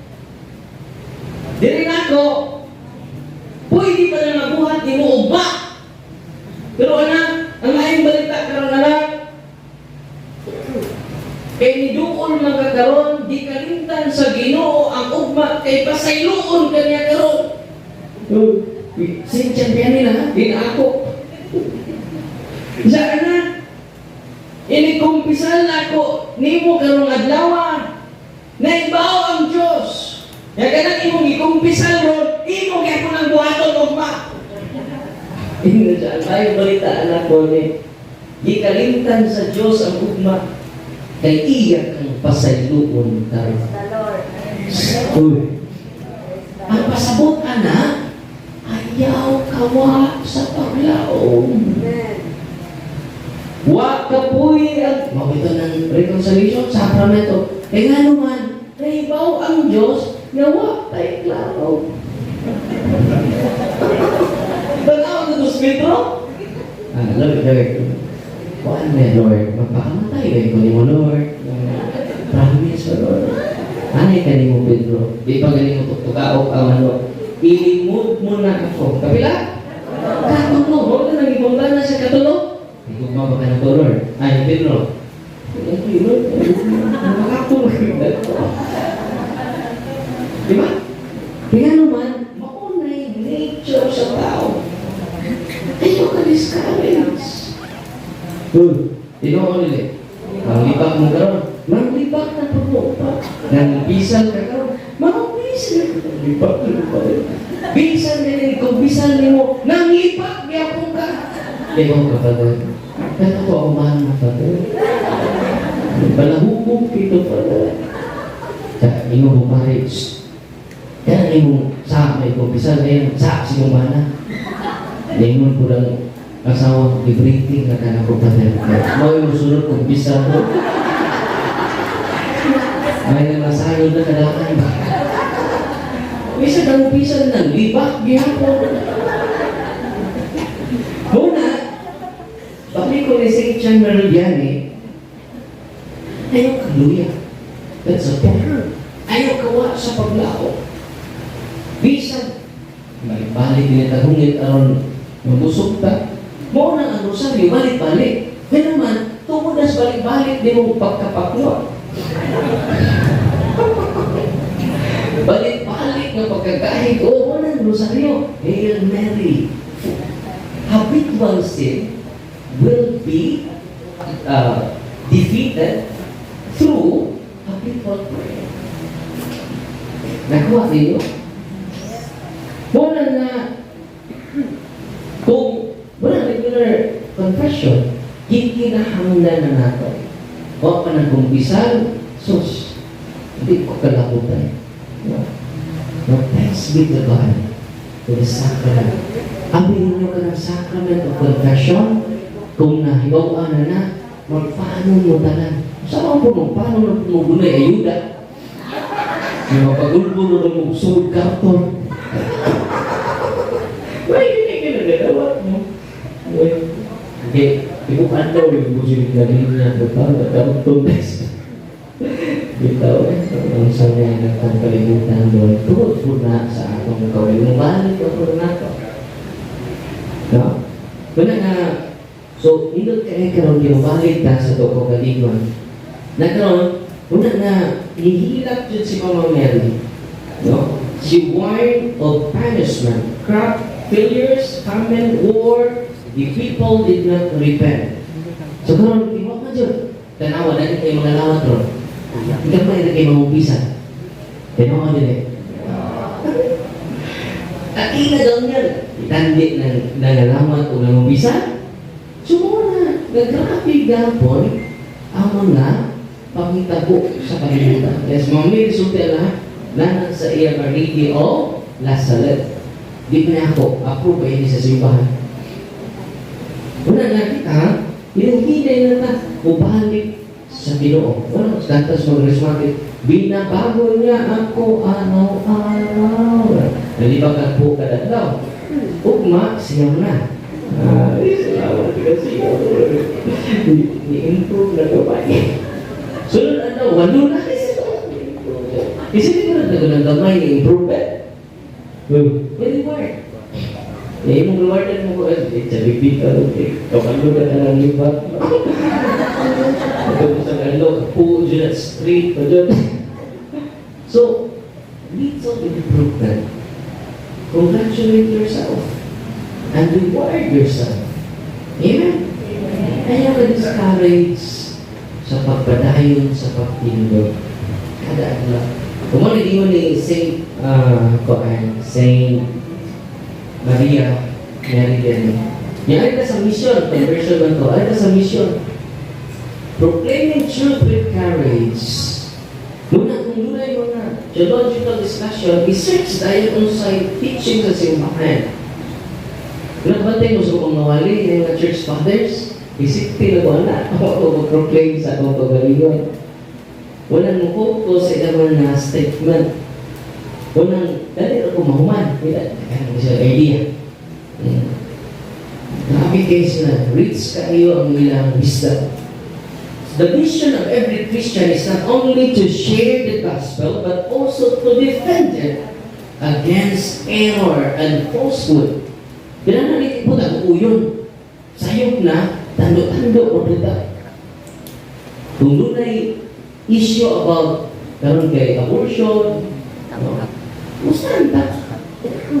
Diri nako, pwede pa na mabuhat nimo ugma. Pero anak, ang maayong balita karon, anak, kay niduol man ka karon, di kalimtan sa Ginoo ang ugma kay pasayloon ka niya karon. Sinchan pa nila, di na ako. Sa anak, inikumpisal na ako nimo karong adlaw. Naibaw ang Diyos. Ya kanang imong gikumpisal ron, imo gyapon ang buhaton ugma. Ingon siya, ang maayong balita, anak ko ni, gikalimtan sa Diyos ang ugma, kay iya kang pasayloon karon. The Lord. Uy. Ang pasabot, anak, ayaw kawa sa paglaom. Amen. Wa kapoy ang mao ito ng reconciliation sacramento. Kaya nga naman, nahibaw ang Diyos nga wa tay klaro. Tanaw na dos metro? Ah, Lord, Lord. Kuan na, Lord. Magpakamatay ba ko nimo, Lord? Promise, Lord. Anay ka nimo, Pedro. Di pa galing mo tuktukaok ang ano. Ilimod mo na ako. Kapila? Katulo. Huwag na nang ibang na sa katulo. Igugma ba ka na ko, Lord? Ay, Pedro. Thank you, Lord. Makatulog. Di ba? Kaya naman, maunay nature sa tao. Ayaw ka discourage. Uy, tinuon nila. Manglibak mo karon. Manglibak na pag pa. Nangbisan ka karon. Mangbisan ka. Libak na pa. Bisan ka rin, kung bisan nimo, nanglibak gyapon ka. Ikaw ka, Father. Kaya ko ako mahal na, Father. Balahubog kito, Father. Sa ingon mo pare, "Shh. Kaya imo sa may kumpisal ngayon, sa siyong bana." Ningon ko lang asawa, i-breathing na ka na ko, Father. Mao yung sunod kumpisal ko. May nasayod na kadaan ba? Bisa kang bisan ng libak gihapon. Muna, balik ko ni St. John Meridiani, ayaw kaluya. That's a point. Ayaw kawa sa paglao. Bisan, balik-balik din tagungit aron mabusog ta. Mao na ang rosaryo, balik-balik. Kaya naman, tungod na sa balik-balik, di mo pagkapakwa. Balik-balik nga pagkagahig, o mo na ang rosaryo. Hail Mary. Habitual sin will be defeated through habitual prayer. Nakuha ninyo? Muna na kung wala regular confession, gikinahanglan na nato. Wa pa nang kumpisal, sus, hindi ko kalabutan. No? No, thanks be to God for the sacrament. Abi ninyo ka ng sacrament of confession, kung nahibaw na na, magpaano mo tanan. Sa po magpaano na mo gunay ayuda? Yung mapagulbo na mo sugod karton. Why, hindi ka nagagawa mo? Hindi, ibukan daw yung busin na linya ko pa, karton guys. Bitaw eh, ang sa nga ng atong kalibutan doon, tungod po na sa atong kawin. Balik ko po na to. No? Wala nga, so, indot kay karon ginubalik ta sa to kagalingon. Na karon, una nga, nihilak jud si Mama Mary. No? She warned of punishment, crop failures, famine, war, the people did not repent. So karon, tiwak na jud. Tanawa na kay mga lawat ron. Hindi pa rin kayo mamumpisan. Tanawa din eh. At ina daw niya. Itandi ng nangalamat o nangumpisan. Sumuna, naggrabe gapon ang mga panghitabo sa kalibutan. Yes, Mama Mary sulti na nanan sa iya Our Lady of La Salette. Di pa niya ako, approve ba ini sa simbahan? Una na kita, hinuhinay na ta, ubalik sa Ginoo. Wala, kanta sa mga charismatic, binabago niya ako araw-araw. Nalibag po kadadlaw. Ugma, siyam na. Ay, salamat kasi. Ni-improve na kamay. Sunod adlaw, walo na. Isipin mo na ng gamay ni improvement. Reward. Eh, imong rewardan mo ko, eh, Jollibee ka, okay. Kabalo ka na lang liba. Ito mo sa ano, po, dyan at street, o dyan. So, little improvement. Congratulate yourself and reward yourself. Amen? Ayaw ka discourage sa pagpadayon sa pagtindog. Kada adlaw. Kung mo ingon ni Saint kuan, Saint Maria Mary Jenny. Nga ay ka sa mission, conversion man to, ay ka sa mission. Proclaiming truth with courage. Muna kung dunay mga theological discussion, i-search tayo unsay teaching sa simbahan. Nagbantay mo sa kung mawali yung mga church fathers, isipin na ko na, ako mag-proclaim sa akong kagalingon. Walang mo ko sa ilang na statement. Walang, dali ako mahuman. Wala, ano siya idea. Grabe kayo sila, rich kayo ang ilang wisdom. The mission of every Christian is not only to share the gospel, but also to defend it against error and falsehood. Pinanalitin po na uyon. Sayop na, tando-tando o dita. Kung dunay issue about karon kay abortion, no? Usan ta?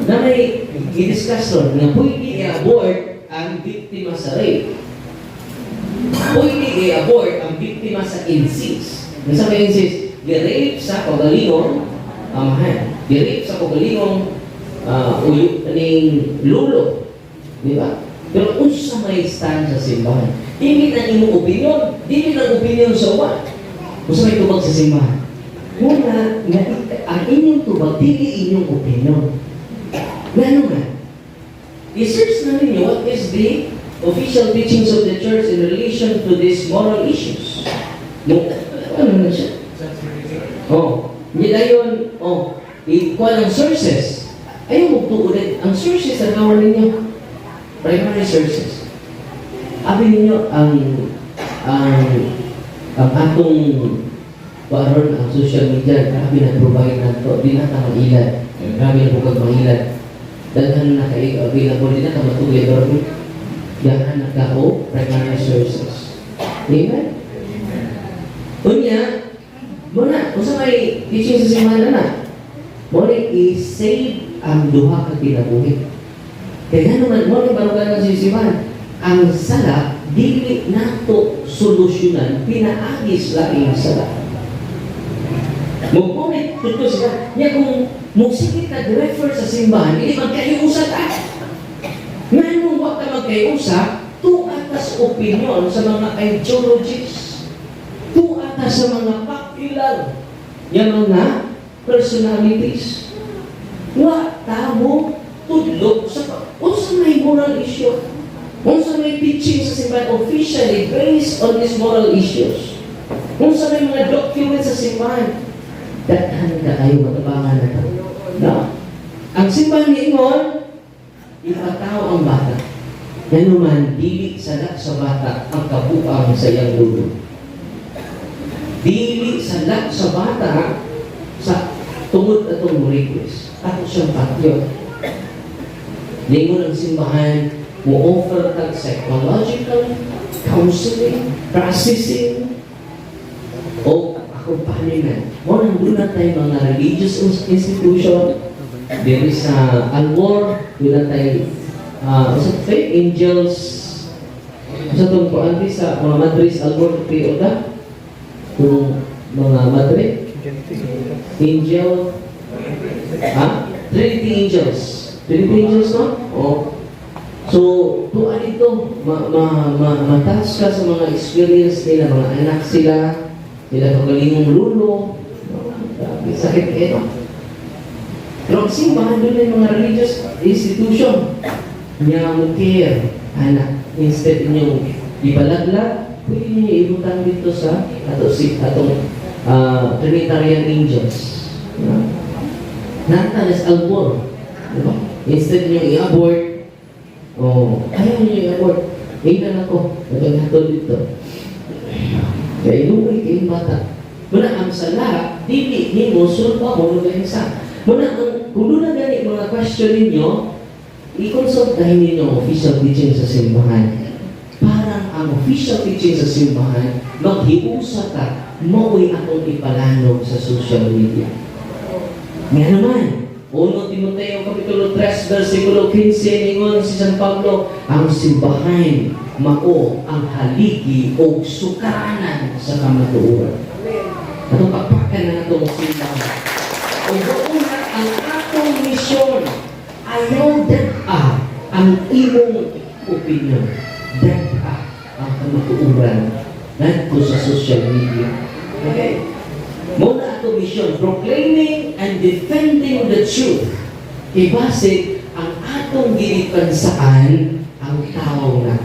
Na may i-discuss ron nga pwede i-abort ang biktima sa rape. Pwede i-abort ang biktima sa incest. Nasa may incest? Gi-rape sa kaugalingong amahan. Gi-rape sa kaugalingong uyo ning lulo. Di ba? Pero unsa may stand sa simbahan? Dili na imong opinion, dili na opinion sa uwan. Unsa may tubag sa simbahan? Muna, nga ang inyong tubag, dili inyong opinion. Ngano nga? I-search na ninyo what is the official teachings of the church in relation to these moral issues. No, ano na siya? Oh, hindi dayon, oh, ikuha ng sources. Ayaw mo tuod ang sources sa gawin ninyo. Primary sources. Abi ninyo ang atong karon ang social media, grabe na provide nato, di na ta mailad. Grabe na bukag mailad. Daghan na kay available, di na ta matugay pero daghan na ka o primary sources. Amen? Unya, muna, unsa may teaching sa simbahan na? Mo ni i-save ang duha ka kinabuhi. Kaya naman, mo ni barugan sa simbahan, ang sala, dili nato solusyonan, pinaagi sa laing sala. Mo tuto sila. Nya kung mo sige ka refer sa simbahan, hindi magkaiusa ta. Nganong wa ka magkaiusa, tuwa ta sa opinion sa mga ideologies. Tuwa ta sa mga popular yang mga personalities. Wa ta mo tudlo sa unsa may moral issue. Unsa may teaching sa simbahan officially based on these moral issues. Unsa may mga documents sa simbahan. Daghan ka kayo matabangan na to. No? Ang simbahan niingon, ipataw ang bata. Nganuman, dili sala sa bata ang kabuang sa iyang lulo. Dili sala sa bata sa tungod atong request. Ato siyang patyon. Ningon ang simbahan, mo offer tag psychological counseling, processing, o accompaniment. Mo nang duna tay mga religious institution diri sa Albor, duna tay sa Faith Angels sa tong kuan sa mga Madres Albor ti Oda kung mga madre Angel, ha? Trinity Angels. Trinity Angels, no? Oh. So, tuwa dito, ma ma ma ma-touch ka sa mga experience nila, mga anak sila, nila kagalingong lulo. No? Grabe, sakit eh, no? Pero ang simbahan doon ay mga religious institution nga mo care, anak. Instead inyong ibalaglag, pwede niyo ibutang dito sa ato si atong Trinitarian Angels. No? Nata nas Albor. Diba? Instead niyo i-abort, oh, ayaw niyo i-abort. Ingnan ako, natong dito. Kaya iluwi kayong bata. Muna ang sala, dili nimo sulpa mo sa. Muna, ang, kung doon na gani mga question ninyo, i-consult dahil ninyo ang official teaching sa simbahan. Parang ang official teaching sa simbahan, maghiusa ka, mao'y akong ipalanog sa social media. Nga naman, 1 Timoteo Kapitulo 3, versikulo 15, ningon si San Pablo, ang simbahan mao ang haligi o sukaranan sa kamatuoran. Atong pakpakan na natong simbahan. O una, ang atong misyon, ayaw dad-a ang imong opinion. Dad-a ang kamatuoran ngadto sa social media. Okay? Muna ato misyon, proclaiming and defending the truth. Ibase ang atong ginipansaan ang tao na,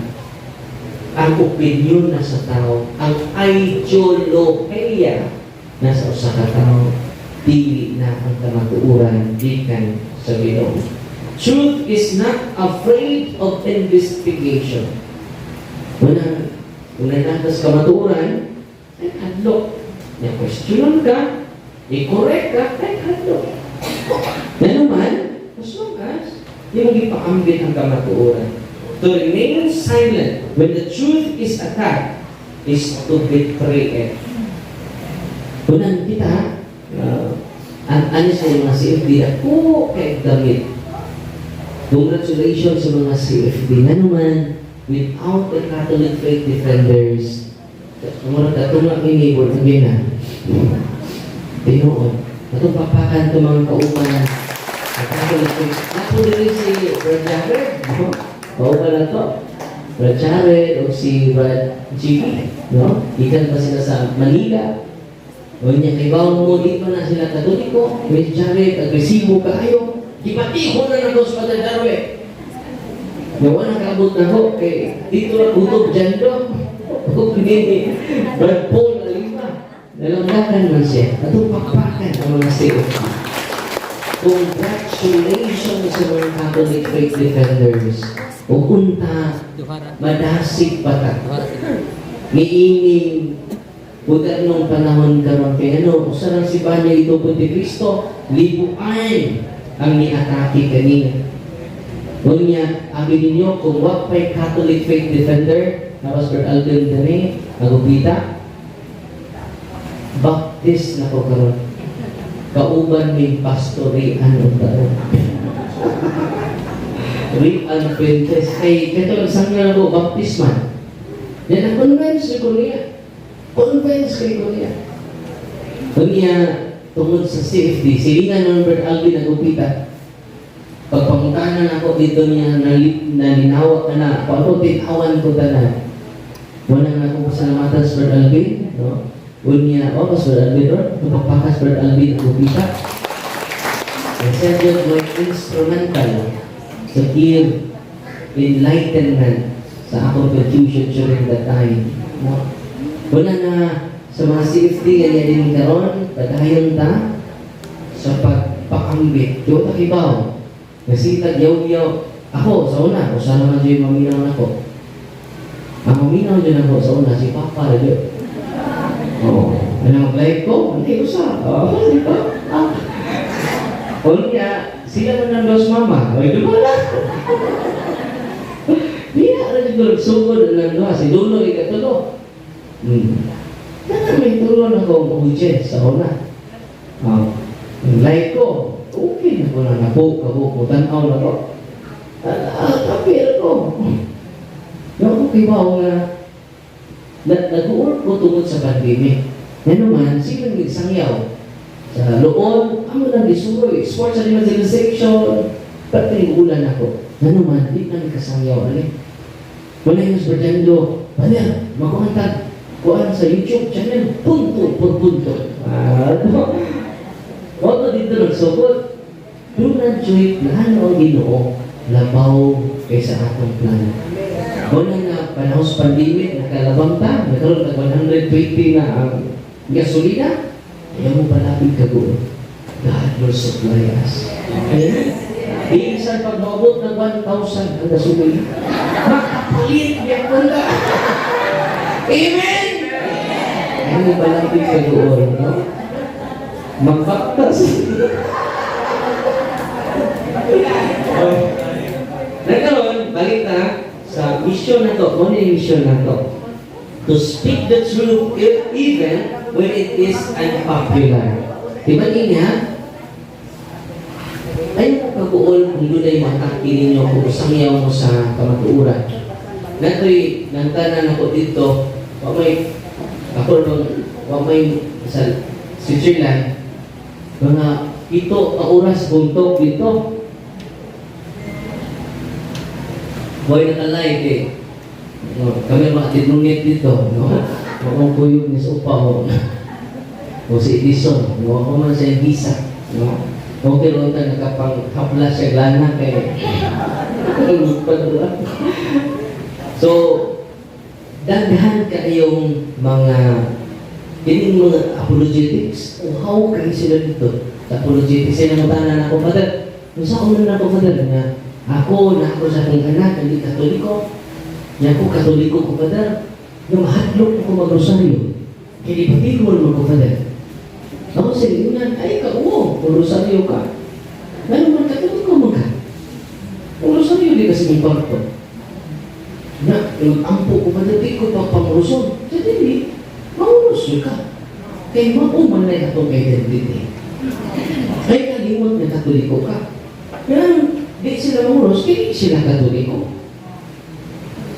ang opinion na sa tao, ang ideolohiya na sa usa ka tao, dili na ang kamatuoran gikan sa Ginoo. Truth is not afraid of investigation. Una, kung nanatas kamatuoran, ay hadlok. Na questionan ka, i-correct ka, ay hadlok. Na naman, as long as di mo gipaambit ang kamatuoran. To remain silent when the truth is attacked is to betray it. Unan kita, ang ano sa mga CFD, ako kay damit. Congratulations sa mga CFD. Na naman, without the Catholic Faith Defenders, murag ato nga ini born again na. Tinuod. Atong papakan ito mga kauban. Ang Catholic Faith. Nato diri si Brad Jared. No? Kauban na to. Brad Jared o si Brad GB. No? Ikan pa sila sa Manila. O niya, kay bawang mo, di pa na sila Katoliko. Brad Jared, agresibo kaayo. Gipatiho na ng Dos Padre Darwe. Nga wala kaabot na ko, kay dito na kutob dyan do. O ni Brad Paul Alima. Nalanggakan man siya. Atong pakpakan ang mga CFD. Congratulations sa mga Catholic Faith Defenders. O unta, madasig pa ta. Niining modernong panahon karon kay ano, usa lang si Banya itubod ni Kristo, libuan ang niatake kanina. Unya, abi ninyo, kung wa pa'y Catholic Faith Defender, tapos Brad Alvin dani, nagupita, Baptist na ko karon. Kauban ni Pastor Rian unta. Rian Fuentes kay kato ang sangya ko Baptist man. Yan ang convince ko niya. Convince kay ko niya. Unya, tungod sa CFD, silingan ng Brad Alvin nagupita. Pagpangutanan ako dito niya, nalinawa ka na, kung ako tinawan ko tanan. Wala nga akong pasalamatan sa Brad Alvin, no? Unya, oh, mas Brad Alvin, no? Tupagpakas Brad Alvin nagupita. And said yun, my instrumental to give enlightenment sa akong confusion during that time. No? Wala na sa mga CFD, ganyan din karon, padayon ta sa pagpaambit. Di ta kibaw. Nasitag yaw-yaw. Ako, sa una, kung saan naman dyan maminaw na ko. Ang maminaw dyan ako sa una, si Papa na dyan. Oo. Ano ang life ko? Hindi ko sa. Oo, di ba? Ah. Unya, sila man ang dos mama. Ay, di ba na? Di na, ano siguro, sugod ng duha. Si Dulo, ikatulo. Na may tulo na ko audience sa una. Oh. Ang life ko, okay na ko na napo, kabo ko, tanaw na ko. Ah, kapir ko. Yung ako kibaw nga, na, nag-work ko tungod sa pandemic. Nga naman, sila nagsangyaw. Sa loob, amo lang gisuroy. Sports and evangelization, pati ulan ako. Nga naman, di na kasangyaw. Ali. Wala yung Fernando, Brother, makuhantag, kuan sa YouTube channel, punto por punto. Ah, no. Wala dito nagsugod. Doon na joy plano ang Ginoo labaw kaysa atong plano. Wala na panahon sa pandemic, nakalabang ta, nagkaroon nag 120 na ang gasolina. Ayaw mo palapit ka doon. God will supply us. Amen? Minsan pag maabot ng 1,000 ang gasolina, makapalit niya na. Amen! Ayaw mo palapit ka doon, no? Magbaktas. Nagkaroon, balik na sa mission na to. Ano yung mission na to? To speak the truth even when it is unpopular. Di ba niya? Ayaw mo kaguol kung dunay mataki ninyo kung sangyaw mo sa kamatuoran. Natoy, nantanan ako dito, wa may, ako nung, wa may, sa Switzerland, mga 7 ka oras buntok dito. Boy, naka-live eh. No, kami mga tinungit dito, no? Mukhang kuyog ni sa upa o. O si Edison, no? Ako man sa visa, no? Okay ron ta nakapang hapla siya glana kay. So, daghan kayong mga kining mga apologetics. Uhaw kayo sila dito. Sa apologetics, sila mutanan ako, "Father, kung sa una na ako, Father, nga ako na ako sa akong anak, hindi Katoliko. Nya ako, Katoliko ko, Father. Nga mahadlok ako magrosaryo. Kaya di patigol mo ko, Father." Ako sa ingon, "Ay ka, oo, magrosaryo ka. Ngano man Katoliko man ka? Magrosaryo di kasi mong kwarto." "Na, ampo ko, Father, di ko pa pangruson." Sa dili, mangruson ka. Kay mao man na atong identity. Kay kalimot na Katoliko ka. Kaya di sila manguros, kaya di sila Katoliko.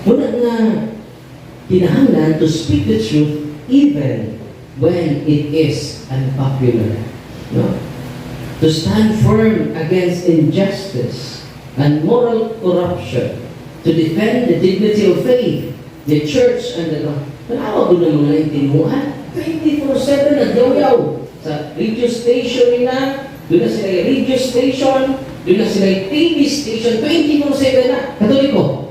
Muna nga, kinahanglan to speak the truth even when it is unpopular. No? To stand firm against injustice and moral corruption, to defend the dignity of faith, the church, and the God. Tanawa ko ng mga tinuan, 24/7 nagyaw-yaw. Sa radio station nila, doon na sila yung radio station, doon na sila yung TV station, 24/7 na. Katoliko.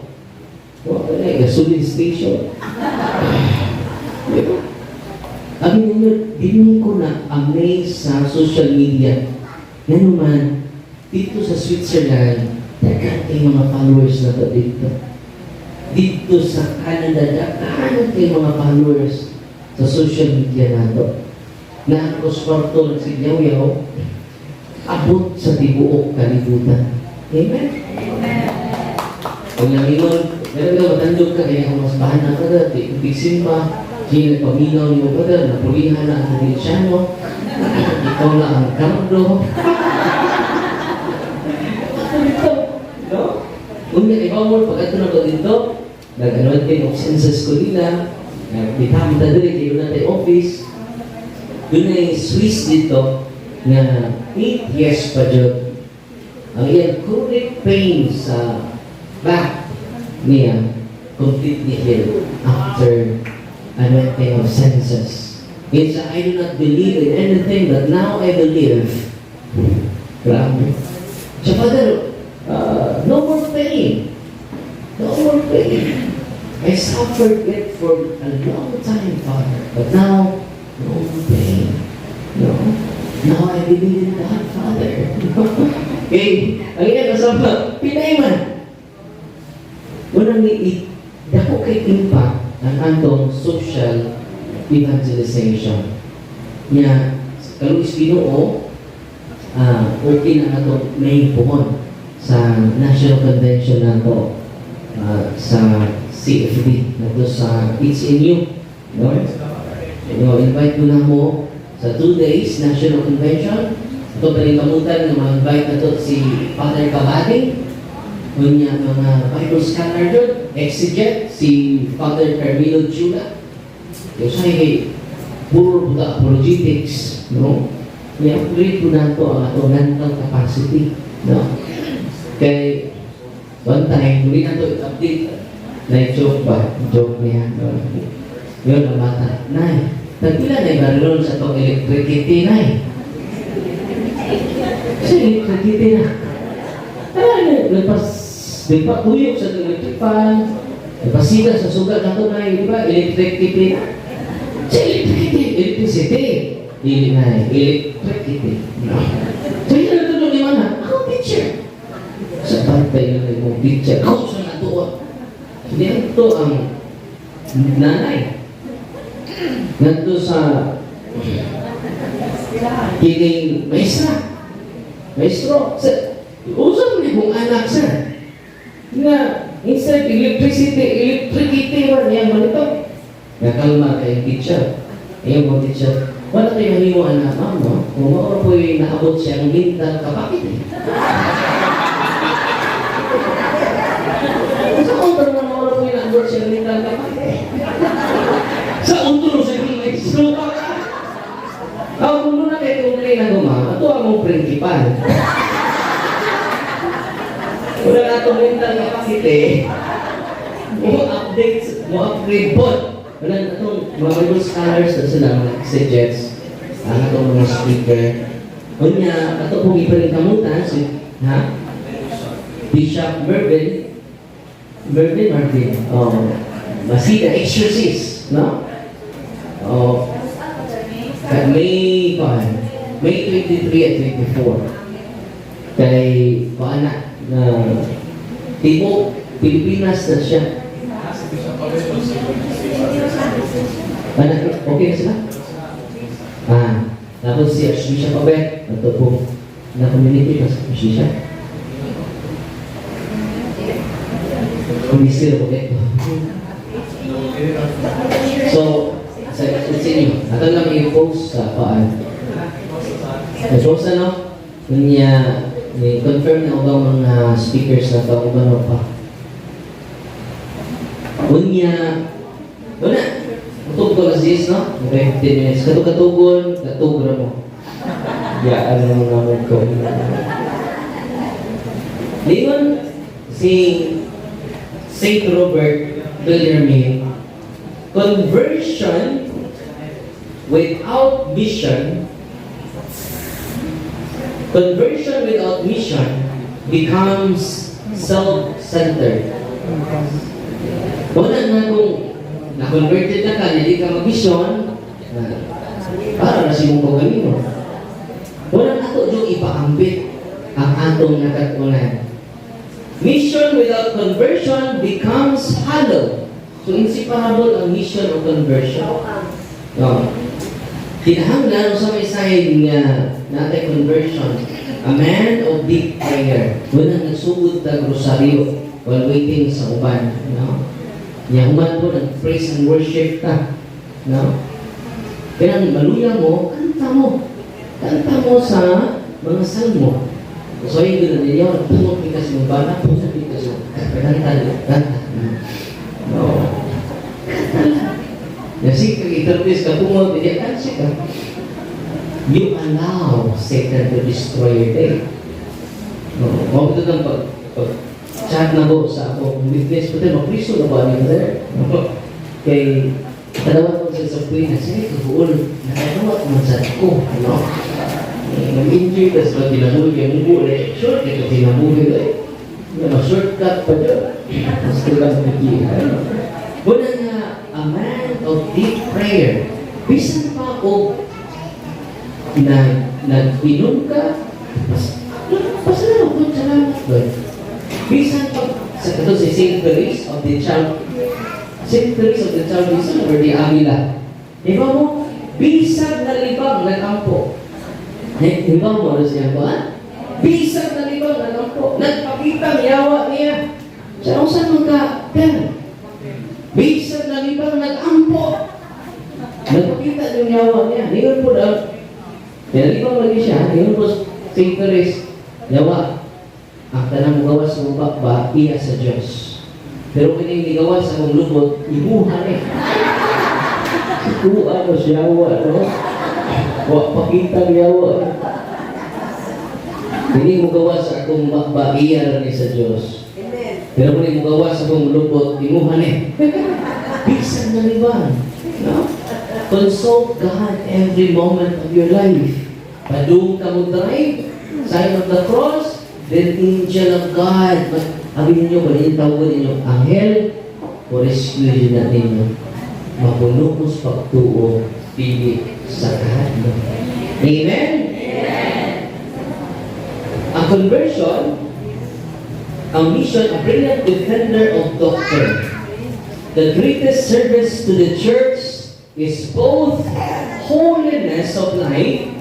Wala na, gasoline station. Di ba? Abi ninyo, di ko na amaze sa social media. Nga naman, dito sa Switzerland, daghan kay mga followers na to dito. Dito sa Canada, daghan kay mga followers sa social media nato. Na ako sa kwarto nagsigyaw-yaw, abot sa tibuok kalibutan. Amen? Pag nangingon, meron ka matandog ka, kaya kung mas bahan na ka dati, tigsimba, sige nagpaminaw ni mo brother, napulihan na ang probinsyano, ikaw na ang kardo. Dito, no? Unya, ibaw mo, pag ato na ko dito, nag-anointing of census ko nila, nagbitami ta diri, kayo na tayo office, doon na yung Swiss dito, nga 8 years pa jud ang iyang chronic pain sa back niya completely healed after anointing of senses. It's, "I do not believe in anything, but now I believe." Grabe. So, "Father, no more pain. No more pain. I suffered it for a long time, Father. But now, no more pain. No? Now I believe in God, Father." Okay, ang iya kasama, Pinay man. Unang ni dako kay impact ang atong social evangelization. Nya, kaluoy Ginoo, okay na atong main puhon sa National Convention nato sa CFD nato sa HNU. No? So, invite ko na mo sa 2 days National Convention. Ito paningkamutan nga ma-invite na to si Father Cabading. Unya mga Bible scholar doon, exeget, si Father Carmelo Chula. Yung siya kay puro buta apologetics, no? I-upgrade ko na to ang atong mental capacity, no? Kay one time, hindi na to i-update. Na joke ba? Joke niya, no? Yun, ang bata. "Nay, tagpila na ibarilon sa itong electricity, Nay?" Sa electricity na. Ay, nagpas, nagpatuyok sa itong electric fan, nagpasila sa sugat na ito, Nay, di ba? Electricity na. Sa electricity, electricity. Dili na, electricity. No? So yun ang tulong ni Mana. "Ako teacher." Sa bantay na mong teacher. Ako sa natuwa. Hindi ito ang nanay. Nandito sa kining maestra. Maestro, sa, usap niya. Kung anak, sir. Nga, instead electricity, electricity man niya manito. Nakalma kay teacher. Ayun mo teacher, wala kayo mahimo anak, ma'am, no? Kung mao po'y naabot siya ang mental capacity. Sa utro na mao po'y naabot siya ang mental capacity. Sa utro sa English, so ka. Ako kung na kay complain na guma, ato ang principal. Wala na itong mental capacity. Mo update, mo upgrade po. Wala na itong mga Bible scholars na sila, mga exegetes, ang atong mga speaker. Unya, ato pong ipaningkamutan si, ha? Bishop Mervin, Mervin Martin, oh, Masida Exorcist, no? Oh, May, kuan, May 23 at 24. Kay, kuan na, na, tibo, Pilipinas na siya. Ano, okay na sila? Ah, tapos si Archbishop Obet, ito po, na community pa sa Archbishop. Commissioner Obet. So, sa inyo, ato lang i-post sa paan. Nag-post ano? Kunya, ni-confirm na ubang mga speakers na ito, uban pa. Unya, wala. Utog ko alas 10, no? Okay, 15 minutes. Katug-katugon, katug ra mo. Ya, ano mo nga mo ko. Lingon, si Saint Robert Bellarmine, "Conversion without mission, conversion without mission becomes self-centered." Wala na kung na-converted na ka, hindi ka mag-mission, na, para na si mong kaugalingon. Wala na ato yung ipaambit ang atong nakatunan. Mission without conversion becomes hollow. So, inseparable ang mission o conversion. No. Kinahanglan sa may side nga natay conversion. A man of deep prayer. Wala nagsugod tag rosaryo while waiting sa uban. No? Nya human po nag-praise and worship ta. No? Kaya maluya mo, kanta mo. Kanta mo sa mga salmo. So, yun na ninyo, nagpungot ka sa mga bana, pungot ka sa kanta, kanta. No. Kanta lang. Kasi kag interviews ka, pungot, hindi ka ka. You allow Satan to destroy your day. No, mo ito lang pag chat na ko sa ako witness ko tayo, mapriso na ba niyo there? No. Kay kadawat ko sa Queen, sige, kabuol, nakadawat man sa ko, no? Eh, nag-enjoy ka sa kinabuhi, kay mong buhay, short, ito kinabuhi, eh. Ano, shortcut pa dyan. Gusto lang nakikihan. Wala nga, a man of deep prayer. Bisan pa og na nag-inom ka, mas pasalamat ko, salamat Lord. Bisan pa, sa ito si Saint Therese of the Child, Saint Therese of the Child Jesus or the Avila. Di ba mo? Bisag nalibang nagampo. Eh, di ba mo ano siya ba? Bisag nalibang nagampo. Nagpakita ang yawa niya. Sa usan man ka, per. Bisag nalibang nagampo. Nagpakita yung yawa niya. Niyon po daw. Nalibang lagi siya. Niyon po Saint Therese. Yawa. Ang tanang gawas mo ba, iya sa Diyos. Pero kini gigawas sa akong lubot, imuha ni. Kuha no siya, no? Wa pakita yawa. Dili mo gawas sa akong bakba, iya ni sa Diyos. Amen. Pero kung mo gawas sa akong lubot, imuha ni. Bisan nalibang. No? Consult God every moment of your life. Padung ka mo drive, sign of the cross, then angel of God. Abi ninyo, balin tawag ninyo, anghel, o rescue na ninyo. Mapuno mo sa pagtuo, pili sa kahadlok. Amen? Ang conversion, ang mission, a brilliant defender of doctrine. The greatest service to the church is both holiness of life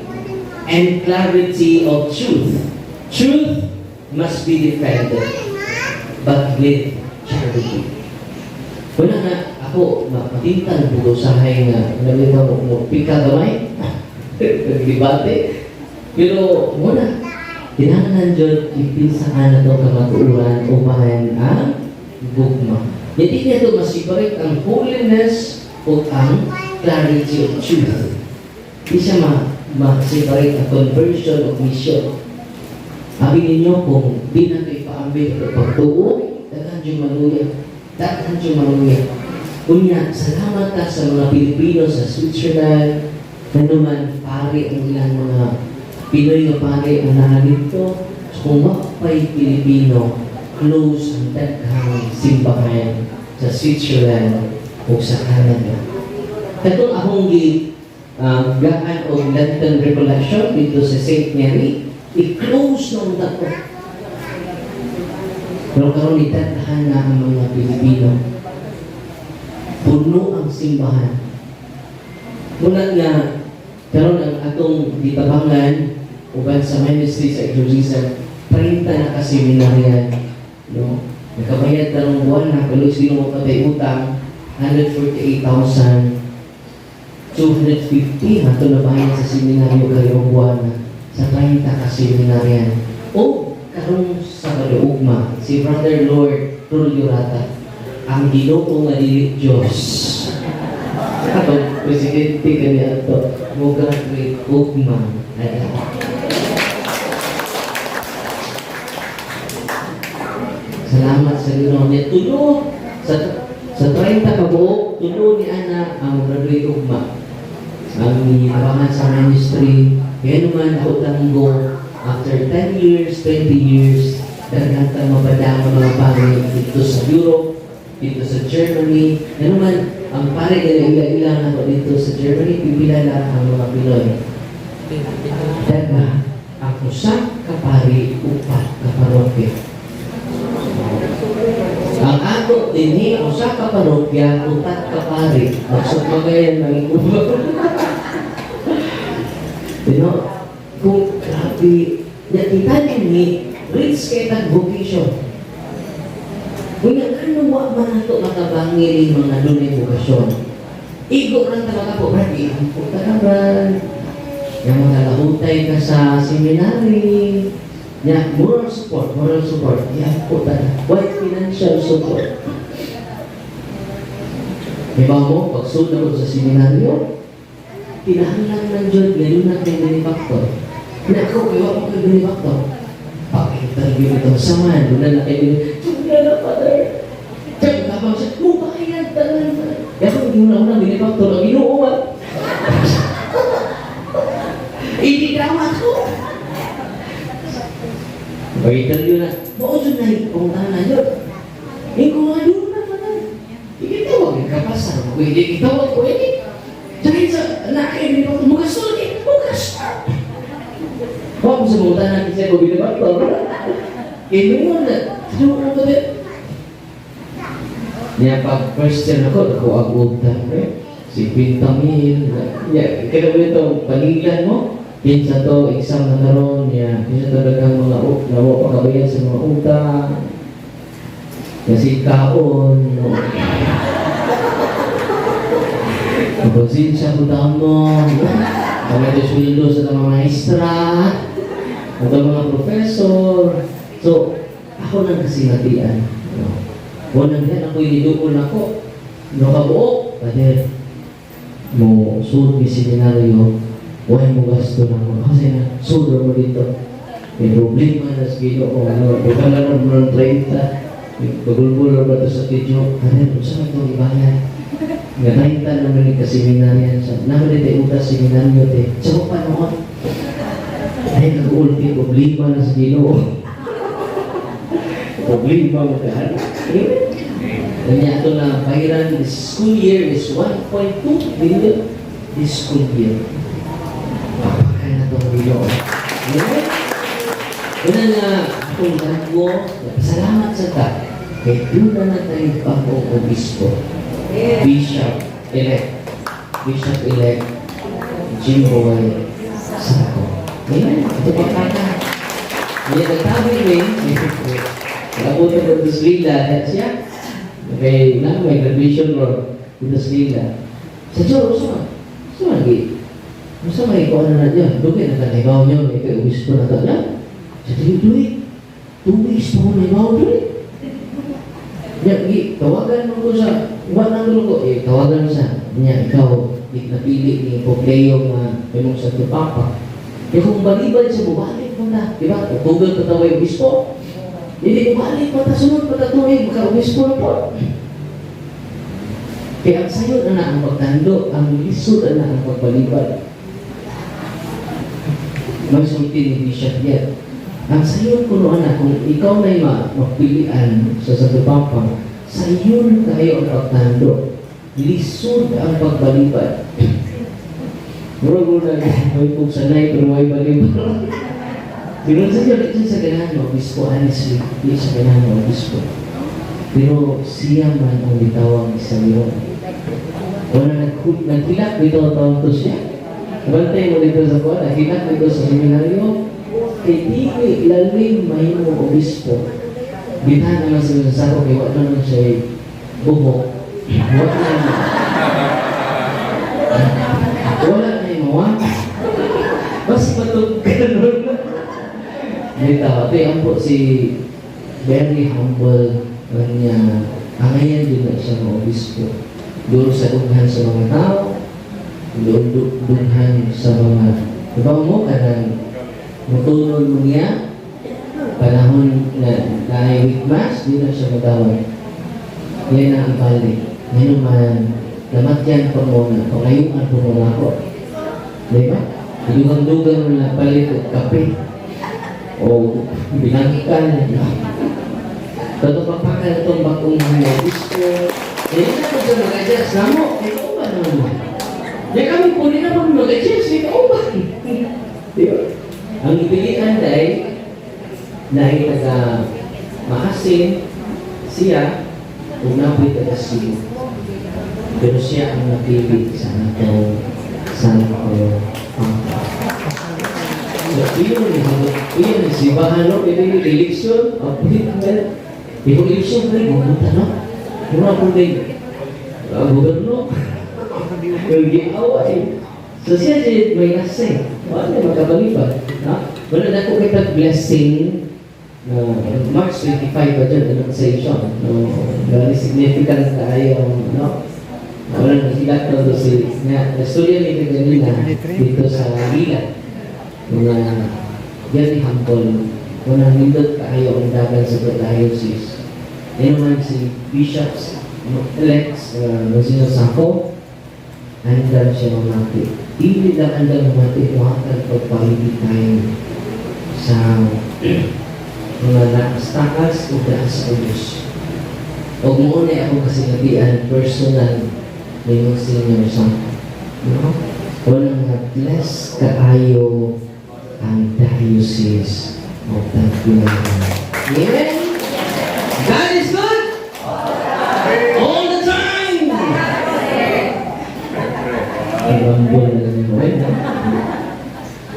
and clarity of truth. Truth must be defended, but with charity. Wala nga, ako, matintan po usahay nga, nalita mo, mo pika gamay, nagdebate. Pero, muna, kinahanglan jud ipinsahan na to kamatuoran uban ang gugma. Hindi niya ito ma-separate ang holiness o ang clarity of truth. Di siya ma-separate ang conversion of mission. Abi ninyo kung di na ito ipaambit o pagtuo, daghan yung maluya. Daghan yung maluya. Unya, salamat ta sa mga Pilipino sa Switzerland, na naman pari ang ilang mga Pinoy nga pari ang naa dito. So kung mapay Pilipino, close ang daghang simbahan sa Switzerland o sa Canada. Katong akong gi gaan og Lenten recollection dito sa St. Mary, i-close na ang dato. Pero karon nitadhan na ang mga Pilipino. Puno ang simbahan. Muna nga karon ang atong gitabangan uban sa ministry sa exorcism, 30 na ka seminaryan, no? Nakabayad tarong buwan na, pero sino mo patay utang, 148,250 ato na bayad sa seminaryo karong buwan na sa 30 ka seminaryan. O karong sa ugma, si Brother Lord Tulio Rata, ang Ginoo nga dili Diyos. Atong presidente kani ato mo graduate ugma adlaw. Salamat sa Ginoo niya tulo sa 30 ka buok, tulo ni ana ang graduate ugma. Ang abangan sa ministry, kaya naman ako tanggo, after 10 years, 20 years, daghan ta mapadama mga pare dito sa Europe, dito sa Germany. Kaya naman, ang pare nila ila-ila na ako dito sa Germany, pipila lang ang mga Pinoy. Daga, ang usa ka pari, upat ka parokya. Ang ato dinhi, ang usa ka parokya, upat ka pari. Magsud magayan ng uba. Kung grabe, nakita ninyo, rich kay tag vocation. Kung ano wa man nato matabangin mga dunay vokasyon. Igo lang talaga po, Brad, iampo ta ka, Brad. Yang mga lahutay ka sa seminary. Ya, moral support, moral support. Iampo ta ka. Why financial support? Diba mo, pagsulod mo sa seminaryo, kinahanglan ng Diyos, ngayon na kay benefactor. Na ako, kaya ako kay benefactor. Pag-interview ito sa man, doon na kay benefactor. Doon na, Father. Diyan, kapag siya, mo bayad tanan. Kaya ako, hindi mo na unang benefactor, ang Ginoo man. Hindi drama ko. Pag-interview na, mao dyan na, pumunta na yun. Eh, kung ano na, Father. Hindi tawag, kapasar. Pwede, itawag, pwede. Dahil sa nakaibig ko, mugasol, eh, mugasol. Huwag mo sa mga natin siya kung benefactor. Eh, ngayon na, sino ko ba? Niya, pag first year ako, ako ang utang, eh. Si Pintamil, niya, kaya mo ito, paniglan mo, kinsa to, exam na karon niya, kinsa to daghang mga nawa pakabayad sa mga utang, kasi kaon, no. Konsensya ko mo. Ang ito sweldo sa mga maestra, at mga professor. So, ako nang kasinatian. No? Wala yan, ako iniduol ako. No kabuok, Father, mo sud mi seminaryo, why mo gasto na mo? Kasi na, sud mo dito. May problema na sa Ginoo, ano, bukan lang mo ng 30. Bagulbul ba ito sa tidyo? Father, kung saan itong ibayad? Nga 30 naman ni kaseminaryan sa naman ni tayo utas seminaryo te. Sa pa noon. Ay, nag-ulti, problema na sa Ginoo. Problema mo ka. Kanya ito na bayaran this school year is 1.2 billion this school year. Papakay na itong Ginoo. Amen? Una nga, akong dagwo, salamat sa ta. Kay doon na na tayo bagong obispo. Bishop-elect. Bishop-elect Jimboy Sako. Amen. Ito pa kaka. Niya nagtabi ni. Nakapunta ko sa Lila. Siya. Okay, na may graduation ro dito sa Lila. Sa Diyos, usa man. Usa man, gi. Usa man, ikaw na na niya. Dugay na ka nahibaw niyo. Ikaw, obispo na ka niya. Sa dili, duwi. 2 weeks pa ko nahibaw, duwi. Niya, gi, tawagan mo ko sa, wa nang ko, eh, tawagan mo sa, niya, ikaw, di napili ni Pope Leo nga, imong Santo Papa. Eh, kung balibad sa bubalik mo na, di ba? Tugal pa tawag obispo. Hindi, bumalik pa ta, sunod pa ta tuig, maka-obispo na po. Kaya ang sayo na na ang pagtando, ang lisod na na ang pagbalibad. Magsulti ni Bishop yet. Ang sayon kuno ana, kung ikaw na mapilian sa Santo Papa, sayon kayo ang pagtando. Lisod ang pagbalibad. Murag mo na, may kung sanay, pero may balibad. Pero sa iyo, dito sa ganahan mo, obispo, honestly, di sa ganahan mo, obispo. Pero siya man ang bitawang isa yun. Wala naghilak dito ang to siya. Bantay mo dito sa kuwan, naghilak dito sa seminaryo. Kay dili lalim mahimo obispo. Bitahan naman sa sako kay wa naman siya buhok. Wa na. Wala na yung mawa. Mas matug ganun. Bitaw, ito yung po si very humble niya. Angayan din na siya mga obispo. Doon sa dughan sa mga tao, doon dughan sa mga, diba mo, kanang mutunod mo niya, panahon na na week mass, di na siya magawad. Yan ang ibalik. Ngayon man, namatyan pa mo na, pangayuan po mo na ako. Di ba? Dugang-dugang mo na palit og kape. O binangkan. Totoo pa itong bagong mga obispo. Eh, na po sa mag-adjust na mo. Ikaw ba naman mo? Di kami po rin naman mag-adjust. Ikaw ba? Di ba? Ang ipilian dahil dahil taga Maasin siya ug napoy taga Cebu. Pero siya ang napili sa atong Santo Papa. So, iyon iyon simbahan, no? Ito yung election, appointment. Yung election pa rin, pumunta, no? Mura po din. Gobyerno. Yung giaway. So siya siya may nasa wala na magkabalibad. No? Wala na ko kita blessing na March 25 ba dyan, annunciation. No, very significant tayo, no? Wala na sila to si nga istorya ni kanina dito sa Lila. Mga very humble. Wala nindot kaayo ang dagan sa diocese. Ngayon man si Bishop elect Monsignor Sacco, andam siya mamati. Dili lang andam mamati, muhatag pag-quality time sa mga nakastakas o daan sa ubos. O mao na ako kasinabian personal ni Monsignor Sacco. No? Walang nga bless kaayo ang Diocese of Tagbilaran. Amen? God is good! All the time! Ibang na lang yung okay, no?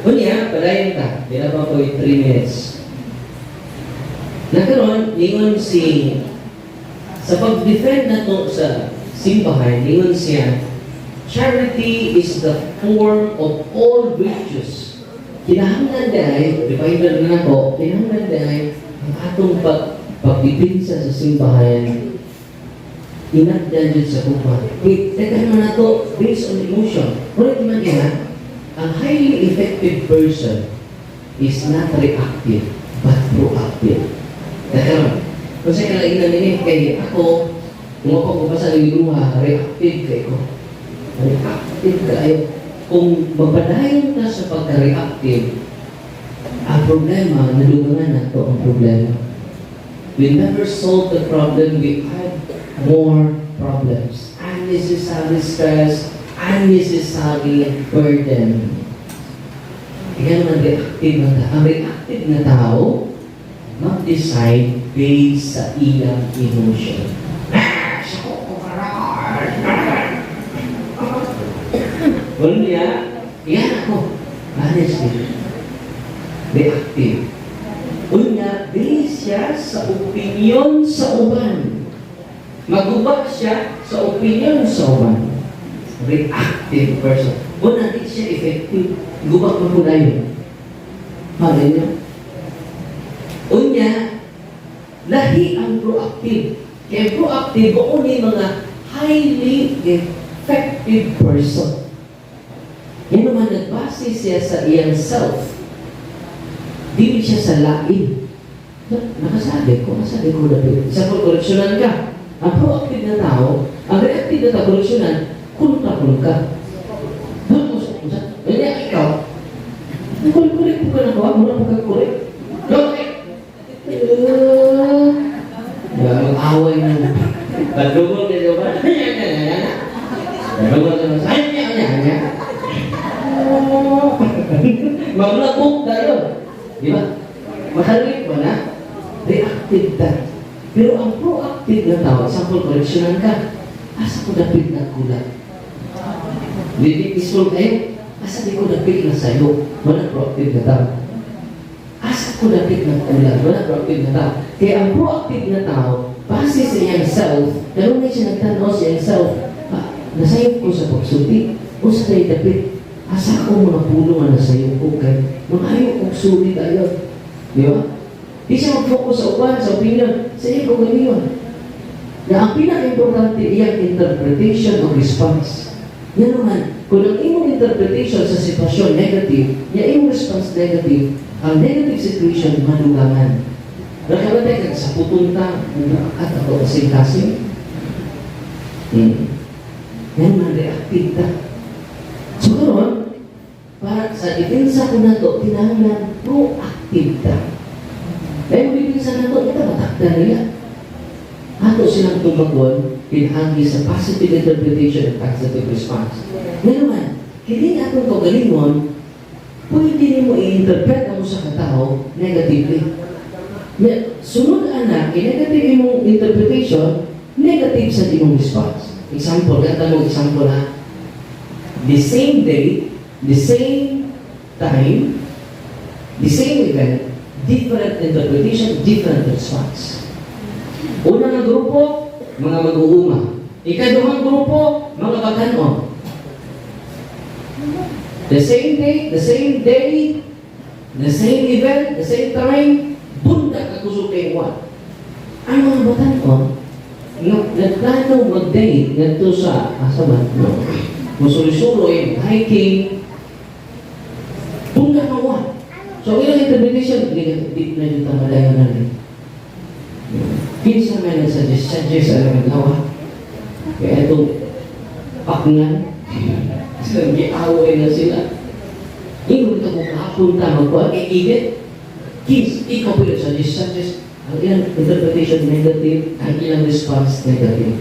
Unya, padayon ta. Di na pa po 3 minutes. Nakaroon, ningon si sa pag-defend na to sa simbahan, ningon siya, "Charity is the form of all virtues." Kinahanglan dahil, reminder na ako, kinahanglan dahil ang atong pagdipinsa sa simbahan, inagdan dyan sa gugma. Wait, teka naman na to, based on emotion. Ngunit man niya, ang highly effective person is not reactive, but proactive. Teka naman, kasi kalainan nini, kay ako, kung ako kubasa ng libruha, reactive kay ko. Reactive kayo. Kung magpadayon ka sa pagka-reactive, ang problema, nadugangan na to ang problema. We never solve the problem, we add more problems. Unnecessary stress, unnecessary burden. Kaya naman reactive na tao. Ang reactive na tao, mag-decide based sa iyang emotion. Ah, siya ko, kumarar. Wala niya, yan ako. Honestly, reactive. siya sa opinion sa uban. Maguba siya sa opinion sa uban. Reactive person. Una, di siya effective. Guba mo po na yun. Malay niyo? Unya, lahi ang proactive. Kaya proactive, mao ni mga highly effective person. Yan naman, nagbase siya sa iyang self. Dili siya sa lain. Nakasabi ko na. Sa koreksyonan ka. Ang proactive na tao, ang reactive na tao, koreksyonan, kulka ka. Unsa? Unya, ikaw, correct po ka na ba? Mura po ka correct. Okay. Mag-away mo. Pagdugon ka ba? Pagdugon ka ba? Ay, anya, anya, anya. Maglabok tayo. Di ba? Makalawit mo na, reactive ka. Pero ang proactive na tao, example, koreksyonan ka. Asa ko dapit na kulang? Di peaceful kayo. Asa di ko dapit na sayo? Wala proactive na tao. Asa ko dapit na kulang? Wala proactive na tao. Kaya ang proactive na tao, base sa iyang self, kanunay siya nagtanaw sa iyang self, ah, nasayop ko sa pagsulti, o sa kay dapit, asa ko mga pulo nga nasayop ko kay mangayo kong sulti tayo. Di ba? Di siya mag-focus sa uban, sa opinion, sa iyang kaugalingon. Na ang pinaka-importante iyang interpretation of response. Yan naman, kung ang imong interpretation sa sitwasyon negative, yung imong response negative, ang negative situation madugangan. Nakabantay kag sa putunta, at ako kasing-kasing. Yan man, reactive ta. So karon, para sa depensa ko nato, kinahanglan proactive ta. Dahil mo depensa nato, kita matakda nila. Ato silang tubagon, pinagi sa positive interpretation and positive response. Ngayon naman, kini atong kaugalingon, pwede nimo i-interpret ang usa ka tao negatively. Sunod ana, i-negative imong interpretation, negative sa imong response. Example, gata mo example ha. The same day, the same time, the same event, different interpretation, different response. Una nga grupo, mga mag-uuma. Ikaduhang grupo, mga batan-on. The same day, the same day, the same event, the same time, bundak ang kusog kay Juan. Ang mga batan-on, nagplano mag-date ngadto sa asa man, no? Musuloy-suloy, hiking, bundak ang Juan. So, ilang interpretation, di na yung tamadayon na rin. Kinsa may nagsuggest, suggest ang naglawa. Kaya itong pakngan, silang giaway na sila. Ingon ka kung kahapon ta magkuhan, kay igit. Kins, ikaw po yung suggest, suggest. Ang ilang interpretation negative, ang ilang response negative.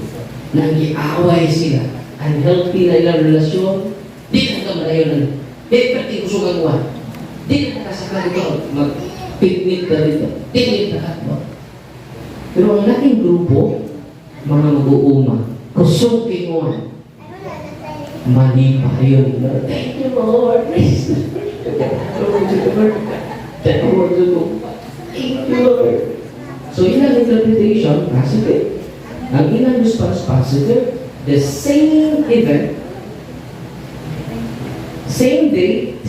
Nanggiaway sila. Unhealthy na ilang relasyon. Di na ka malayo na. Di pati kusog ang uwan. Di na kasaka dito. Mag-picnic ka dito. Di na ka mo. Pero ang laking grupo, mga mag-uuma, kusog kay uwan. Mali pa yun. Thank you, Lord. Praise the Lord. Thank you, Lord. Thank you, Lord. So, ilang interpretation, positive. Ang ilang response, positive. The same event, same date,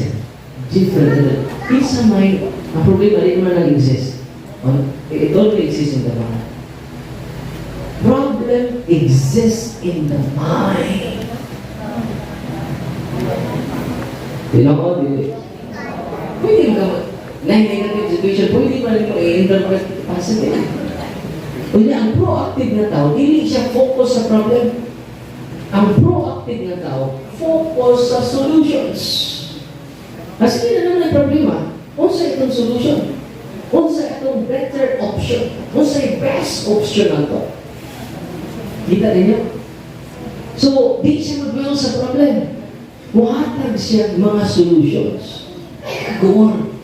different. Isa may, ang problema di naman nag-exist. It only exists in the mind. Problem exists in the mind. Tinuod, dili. Pwede mo ka, na negative situation, pwede pa rin mo i-interpret positive. Unya, ang proactive na tao, dili siya focus sa problem. Ang proactive na tao, focus sa solutions. Kasi hindi na naman ang problema. Unsa itong solution? Unsa itong better option? Unsa yung best option na to? Kita ninyo? So, di siya mag-dwell sa problem. Muhatag siya mga solutions. Ay, kagor.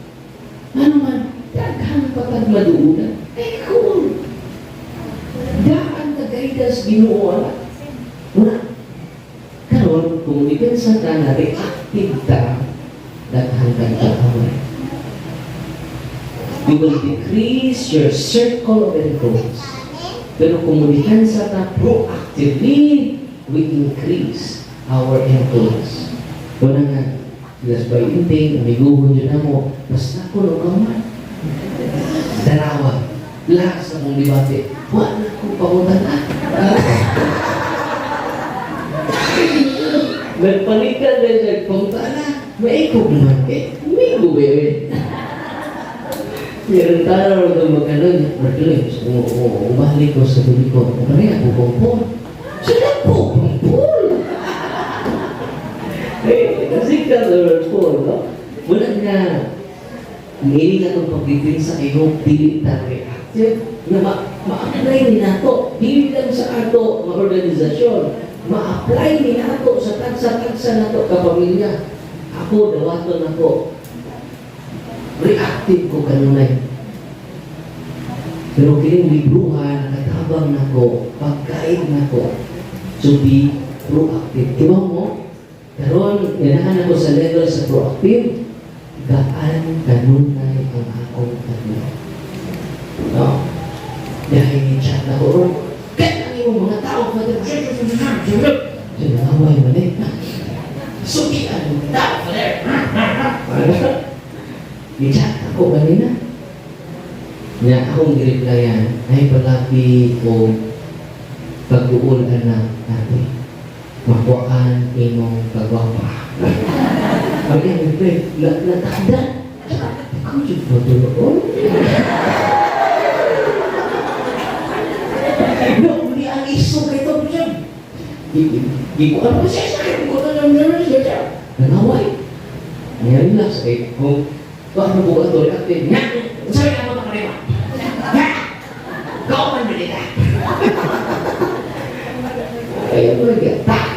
Ano man, daghan patag maduunan. Ay, kagor. Daan ka guidance Ginoo ala. Una, karon kung depensa ka na reactive ka, daghan kang kaaway. You will decrease your circle of influence. Pero kung mudepensa ta proactively, we increase our influence. Wala nga, las 20, amiguhon yun mo, basta ko no kaman. Dalawa, lahat sa mong debate, wala na akong pangutana. Nagpalikan na siya, pangutana, maikog naman kay, migo eh. Meron tayo rin magano niya, Mark, ubalik ko sa gabi ko, pare ako pong. Sila po, pong. Eh, kasi ka Lord po, no? Wala nga, hindi na itong pagdepensa kayo, dili ta reactive, na ma-apply ni nato, dili lang sa ato mga organisasyon, ma-apply ni nato sa tagsa-tagsa nato kapamilya. Ako, dawaton ako, reactive ko kanunay. Pero kining libruhan, nakatabang nako, pagkain nako, to be proactive. Diba mo? Karon, ganahan ako sa level sa proactive, gaan kanunay ang akong adlaw. No? Dahil ni chat na ko ron, kaya ang imong mga tao, Father, sinaway man eh. Sukian mga tao, Father. Ni chat ako kanina. Nga akong gireplyan, ay palabi o pag-uul na ate. Makuhaan imong kagwapa. Ang iyang reply, na natakda. Ikaw jud ba doon? No, hindi ang iso kay to siya. Di ko alam siya sa akin, ko na lang meron siya. Nanaway. Nga-relax eh. Kung bakit mo buka ito, reactive. Nga! Sabi na mo takarima. Nga! Gauman mo nila. Ay, ako nag-attack.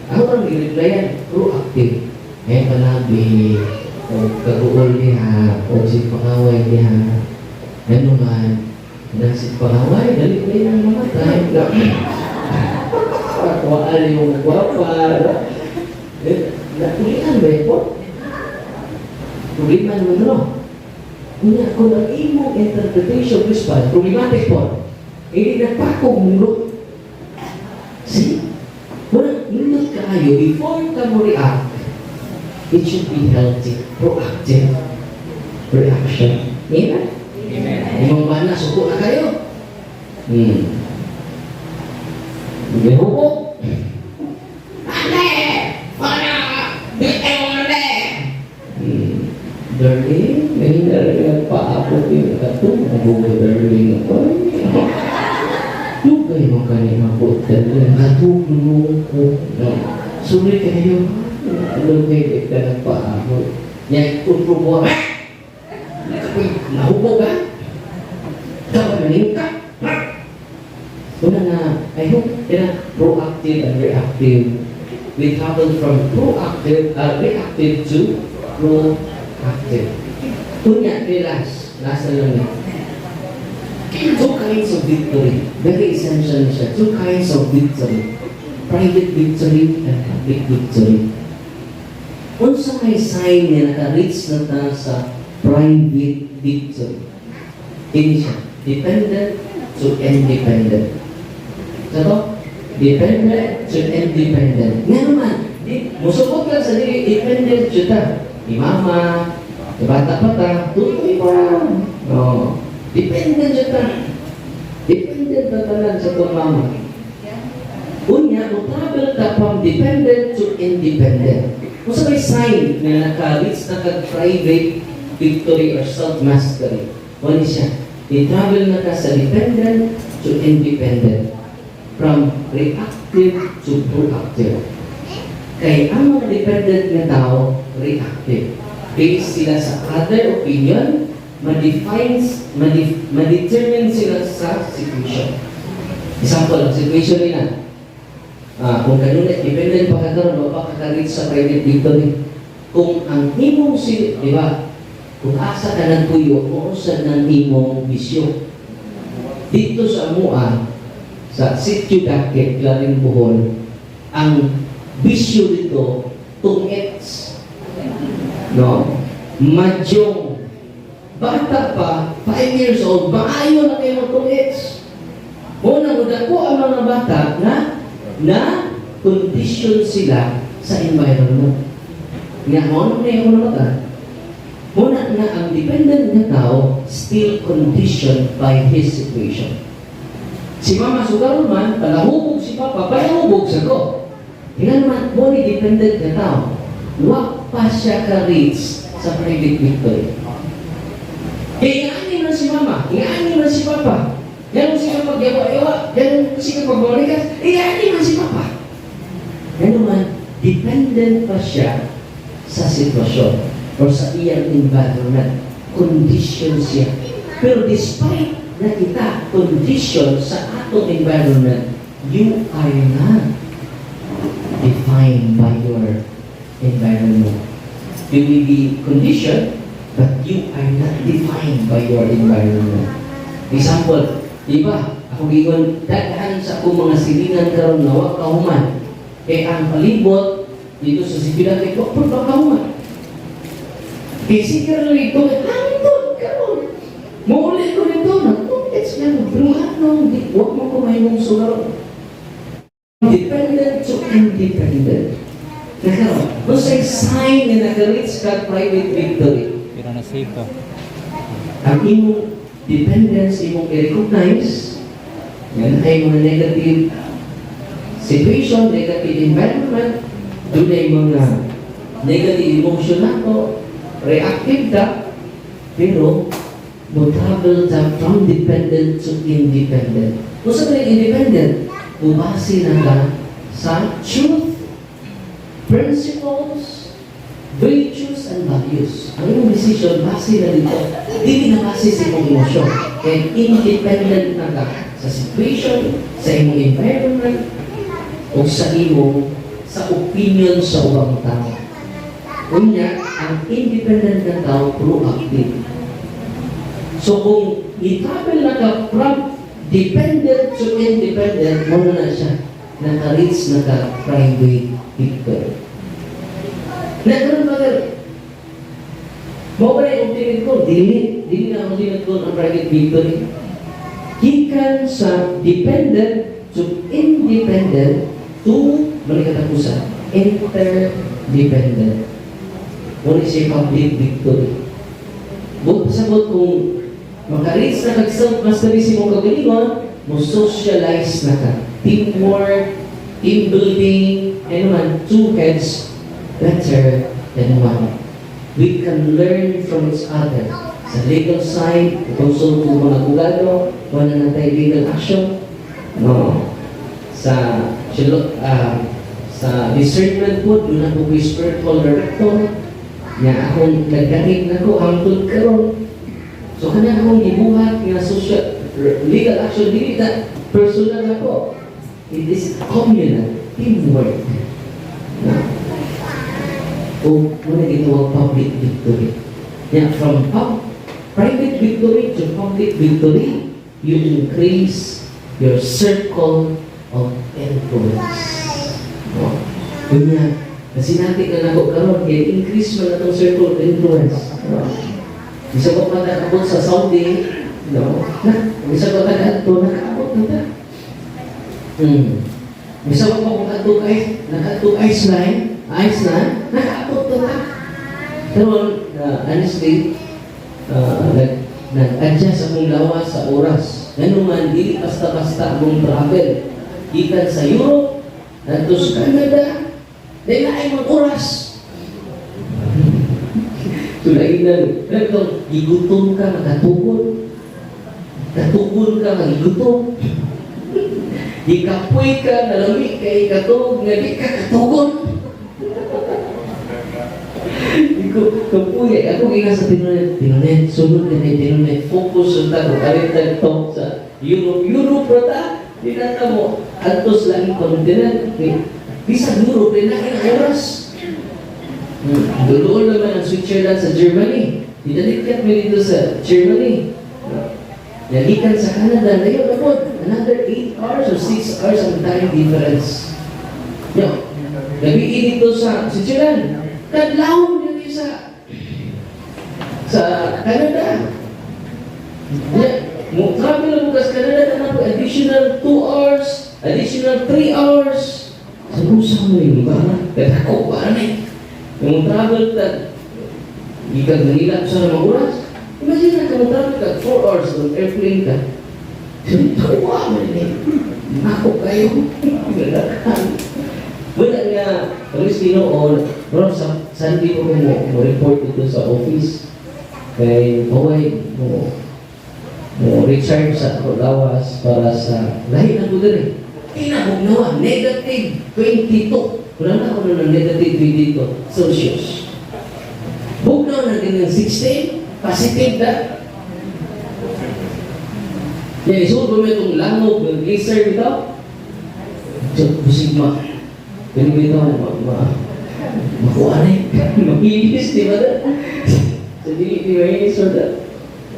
Ako lang gi-replyan, proactive. Eh, palabi, o kaguol niya, o si pangaway niya. Ano man, nasi pangaway, dali pa yun ang mamatay. Kuhaan yung gwapa. Eh, natulian ba yun po? Problema naman no? Kunya, kung ang imong interpretation response, problematic po, hindi nagpakog mulo. See? Wala, nindot kaayo, before ka mo react, it should be healthy, proactive reaction. Amen? Amen. Imong bana, suko na kayo. Gihubo. Ane! Ana! Ane! Darling, may nagpaabot yung katong darling ako. Dugay mo kanina po, darling. Katulong ko. No. Sulit kayo. Dugay ka nagpaabot. Yan, utro mo. Ha? Nahubo ka? Kapanin ka? Una nga, I hope, yan, proactive and reactive. We travel from proactive, reactive to proactive. Unya, okay, last. Last na lang na. Two kinds of victory. Very essential na siya. Two kinds of victory. Private victory and public victory. Unsa may sign nga naka-reach na ta sa private victory? Ini siya. Dependent to independent. Sa to? Dependent to independent. Nga naman, di, musukot lang sa dili, dependent siya ta. Ni mama, ni bata pa ta, tutoy pa. No. Dependent siya ta. Dependent na tanan sa tong mama. Unya, mo travel ka from dependent to independent. Kung sa may sign na naka-reach na kag private victory or self-mastery, wala siya. I-travel na ka sa dependent to independent. From reactive to proactive. Kay ang mga dependent nga tao, reactive. Based sila sa other opinion, ma-defines, ma-determine sila sa situation. Example, ang situation nila, kung kanunay, dependent pa ka karon, wa pa ka ka-reach sa private victory. Kung ang imong si, di ba? Kung asa ka nagpuyo, kung sa nang imong bisyo. Dito sa Amua, sa Sitio Dakit, Clarin Bohol, ang bisyo dito, tungits. No? Mahjong. Bata pa, 5 years old, maayo na kayo magtungits. Muna, ko ang mga bata na na condition sila sa environment. Nga, mo na yung mga bata. Muna na ang dependent na tao still conditioned by his situation. Si mama sugaron man, palahubog si papa, palahubog sa ko. Nga naman, mo ni dependent na tao. Wa pa siya ka-reach sa private victory. Kaya ingani man si mama, ingani man si papa. Yan siya pagyawa-yawa, yan siya pagmalikas, ingani man si papa. Yan naman, dependent pa siya sa sitwasyon or sa iyang environment. Condition siya. Pero despite na kita condition sa atong environment, you are not defined by your environment. You may be conditioned, but you are not defined by your environment. Example, di ba? Ako giingon, daghan sa akong mga silingan karon nga wa kahuman. Kay ang palibot dito sa siyudad kay wa pa kahuman. Kay sige ra dito, hangtod karon. Muuli ko dito, nagtungits na, pero anong, di, wa mo ko mahimong sugaron. Dependent to independent. Nakaroon, kung sa sign nga naka-reach ka private victory, Pero na-save to. Ang imong dependence imong i-recognize, yan ay mga negative situation, negative environment, doon ay mga negative emotion nato, reactive ka, pero mo travel ta from dependent to independent. Kung sa yung independent, bumase na ka sa truth, principles, virtues, and values. Ang imong decision, base na dito. Dili na base sa imong emosyon. Kaya independent na ka sa situation, sa imong environment, o sa imong sa opinion sa ubang tao. Unya, ang independent na tao, proactive. So kung i-travel na ka from dependent to independent, muna na siya, naka-reach na ka private victory. Nagkaroon ba ka? Mao ba na yung ultimate goal? Dili. Dili na ang ultimate goal ang private victory. Gikan sa dependent to independent to, balik katapusan, interdependent. Muna siya public victory. Buot pasabot kung maka-reach na kag self-mastery sa imong kagalingon, mo socialize na ka. Teamwork, team building, and naman, two heads better than one. We can learn from each other. Sa legal side, consult ko mga abogado, wala na tayo legal action. No. Sa discernment po, doon ako ko spiritual director. Nga akong nagganig na ko hangtod karon. So kana akong gibuhat nga social legal action, dili na personal na ko. It is communal, teamwork. Na. O muna gitawag public victory. Yeah, from private victory to public victory, you increase your circle of influence. No? Yun nga, kasi natin na nako karon kay increase man atong circle of influence. No? Bisa ko pa nakaabot sa Saudi, no? Na, bisa ko taga-adto, nakaabot na ta. Bisa ko pa kung adto kay nakaadto Iceland, Iceland, nakaabot na ta. Pero honestly, nag-adjust akong lawas sa oras. Ngano man, dili basta-basta akong travel. Gikan sa Europe, ngadto sa Canada, dahil na mga oras. Tulainan, pero gigutom ka, makatugon. Katugon ka, magigutom. Gikapoy ka, nalami kay katog, nga di ka katugon. Iko, kapuy, ako gina sa Tinonet, Tinonet, sunod na kay Tinonet, focus sa ta, kung alin tag talk sa Europe, Europe ra ta, di na ta mo, antos lang continent, di sa Europe, di na ang oras. Duloon naman ang Switzerland sa Germany. Dinalikat mi dito sa Germany. Nalikan sa Canada, layo na po, another 8 hours or 6 hours ang time difference. No. Gabi dito sa Switzerland, kadlawon yun sa Sa Canada. Yeah, mo travel mo kas Canada na po additional 2 hours, additional 3 hours. Sa usa mo yung lugar, ako pa na. Yung travel ta gikan Manila sa mga oras. Imagine na kung travel ka 4 hours on airplane ka. Tuwa man ni. Ako kayo. Wala nga, Luis Ginoo, bro, sa Sunday ko mo report dito sa office. Kay Baway mo mo recharge sa ako lawas para sa lahi na ko diri. Tinabog negative 22. Wala na ako na ng negative 22 Celsius. Bugnaw na din ng 16, positive na. Yan, isuod mo itong langob ng glacier dito. So, busig ma. Kani bitaw, ma, ma, makuha na eh. Mahilis, di ba da? Sa dili, di mahilis, so da.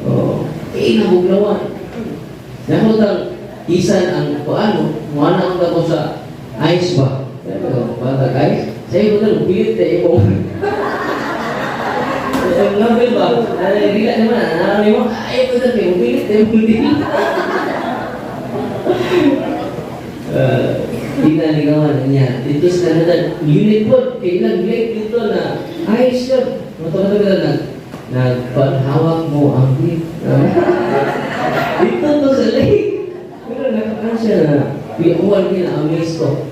Oh, eh, nabugnawan. Nakutang isan ang kuano, muana ang ko sa ice ba? Ano ba, bata ice? Sa iyo na, pilit na imo. Ang level ba? Ay, di ka naman, ano mo? Ay, ito na, pilit na imo. Di na ligawan niya. Dito sa Canada, unit po, kailan late dito na ice yun. Matawa ka na, nagpanhawak mo ang bit. Dito to sa lake. Pero nakakaan siya na, piuwan niya na amaze ko.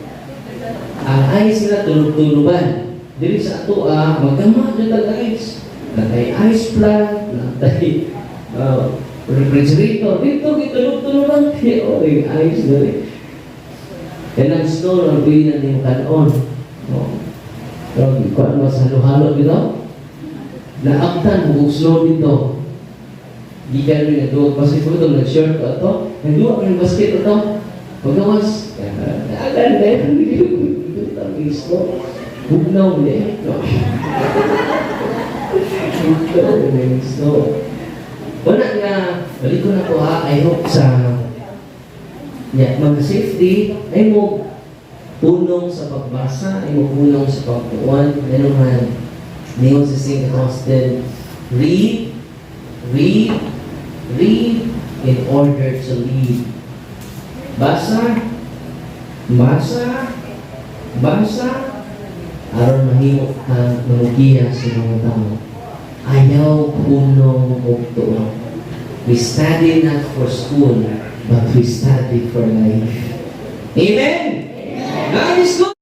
Ang ice na tulog-tuluban. Dili sa ato ah, magkama na tag ice. Natay ice plant, natay refrigerator. Dito, gitulog-tuluban. Oh, yung ice dili. Yan ang snow na pwede na niyong kanon. Oh. Pero kuan mo sa halo-halo dito. Naabtan mo kung snow dito. Di ka rin nagduwag basket ko ito, nag-short ko ito. Nagduwag ko ng basket ito. Pagawas, agan na yun. Ito ang snow. Bugnaw na ito. Bugnaw na yung snow. Wala nga, balik ko na ko ha, I hope sa yeah, mga safety ay mo punong sa pagbasa, ay mo punong sa pagtuon. Ano man, ningon si St. Augustine, "Read, read, read in order to lead." Basa, basa, basa, aron mahimo kang mangugiya sa mga tao. Ayaw punong og tuon. We study not for school, but we study for life. Amen! God is good!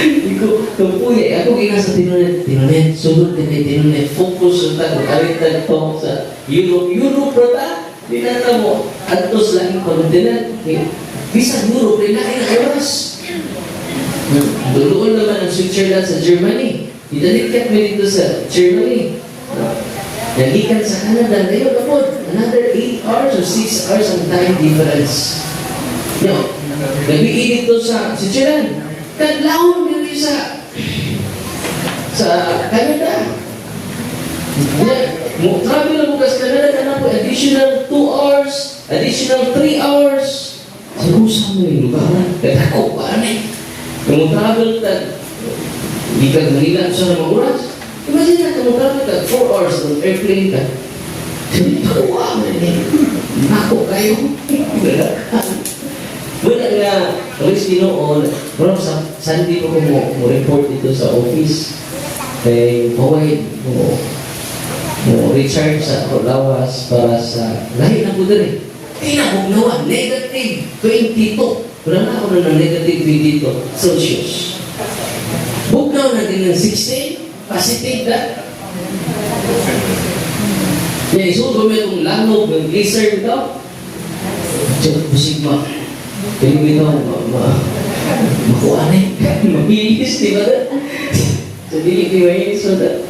Iko, tumpuya, ako gina sa tinunet, tinunet, sulod din kay tinunet, focus sa tag, kalitan to sa Europe, Europe ra ta, di na na mo, adtos lang continent, bisan Europe, rin na oras. Duluon naman ang Switzerland sa Germany. Idalikat mo dito sa Germany. Nagikan sa Canada, ngayon na po, another 8 hours or 6 hours ang time difference. No, gabi dito sa Switzerland. Kadlawon dito sa Canada. Yeah, mo travel mo kas Canada na po additional 2 hours, additional 3 hours. Sa usa mo yung lugar, ako pa na. Kung travel ta gikan Manila sa mga oras. Imagine na kung travel ka 4 hours on airplane ka. Tuwa man ni. Ako kayo. Wala nga, Luis Ginoo, bro, sa Sunday ko mo report dito sa office. Kay Baway mo mo recharge sa ako lawas para sa lahi na ko diri. Tinabugnawan, negative 22. Wala na ako na ng negative 22 Celsius. Bugnaw na din ng 16, positive na. Yan, isuod mo itong langob ng glacier dito. Diyan, busig ma. Kaya bitaw, ma, ma, makuha na eh. Mahilis, di ba? Sa dili, di mahilis, so that,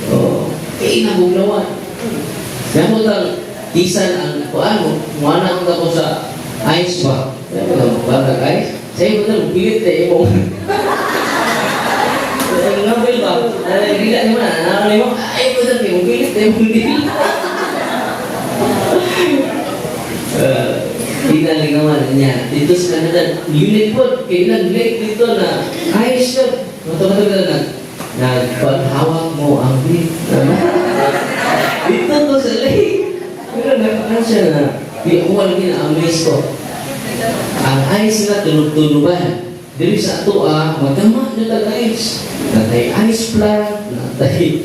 oh, eh, nabugnawan. Namutang, isan ang kuan mo, muana ang ko sa ice ba? Ano ba, bata ice? Sa iyo na, pilit na imo. Ang level ba? Ay, di ka naman, ano mo? Ay, mo na, pilit na imo. Di na ligawan niya. Dito sa Canada, unit po, kailan late dito na ice yun. Matawa na nag Nagpanghawak mo ang bit. Dito to sa lake. Pero nagpakan siya na, di ako lagi na-amaze ko. Ang ice na tunog-tunuban. Dili sa ato ah, magdama na tag ice. Natay ice plant, natay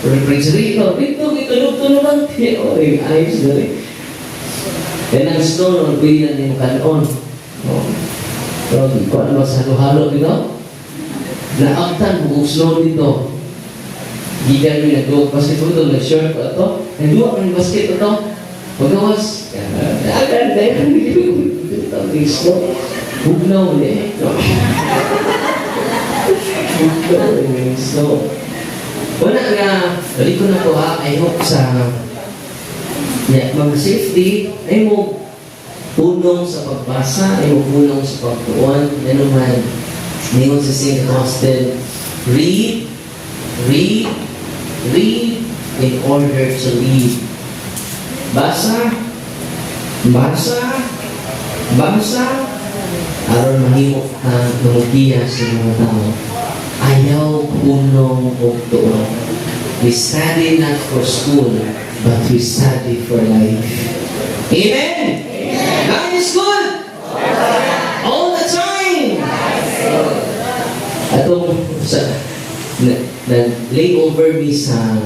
refrigerator. Dito, gitunog-tunuban. Oh, yung ice dali. Yan ang snow nung pwede na niyong kanon. Oh. Pero kung ano sa halo-halo dito, naagtan mo snow dito. Gikan mi nag basketball ito, nag-short ko ito. Nagduwa ko ng basket ito. Pagawas, agad na yun. Ito ang snow. Bugnaw na eh. Bugnaw na snow. Wala nga, balik ko na ko ha, I hope sa yeah, mga safety, ay mo punong sa pagbasa, ay mo punong sa pagtuon. Ano man, ningon sa St. Augustine, "Read, read, read in order to live." Basa, basa, basa, aron mahimo ka numugiya sa mga tao. Ayaw punong og tuon. We study not for school, but we study for life. Amen! God is good! All the time! Atong sa na, na layover mi sa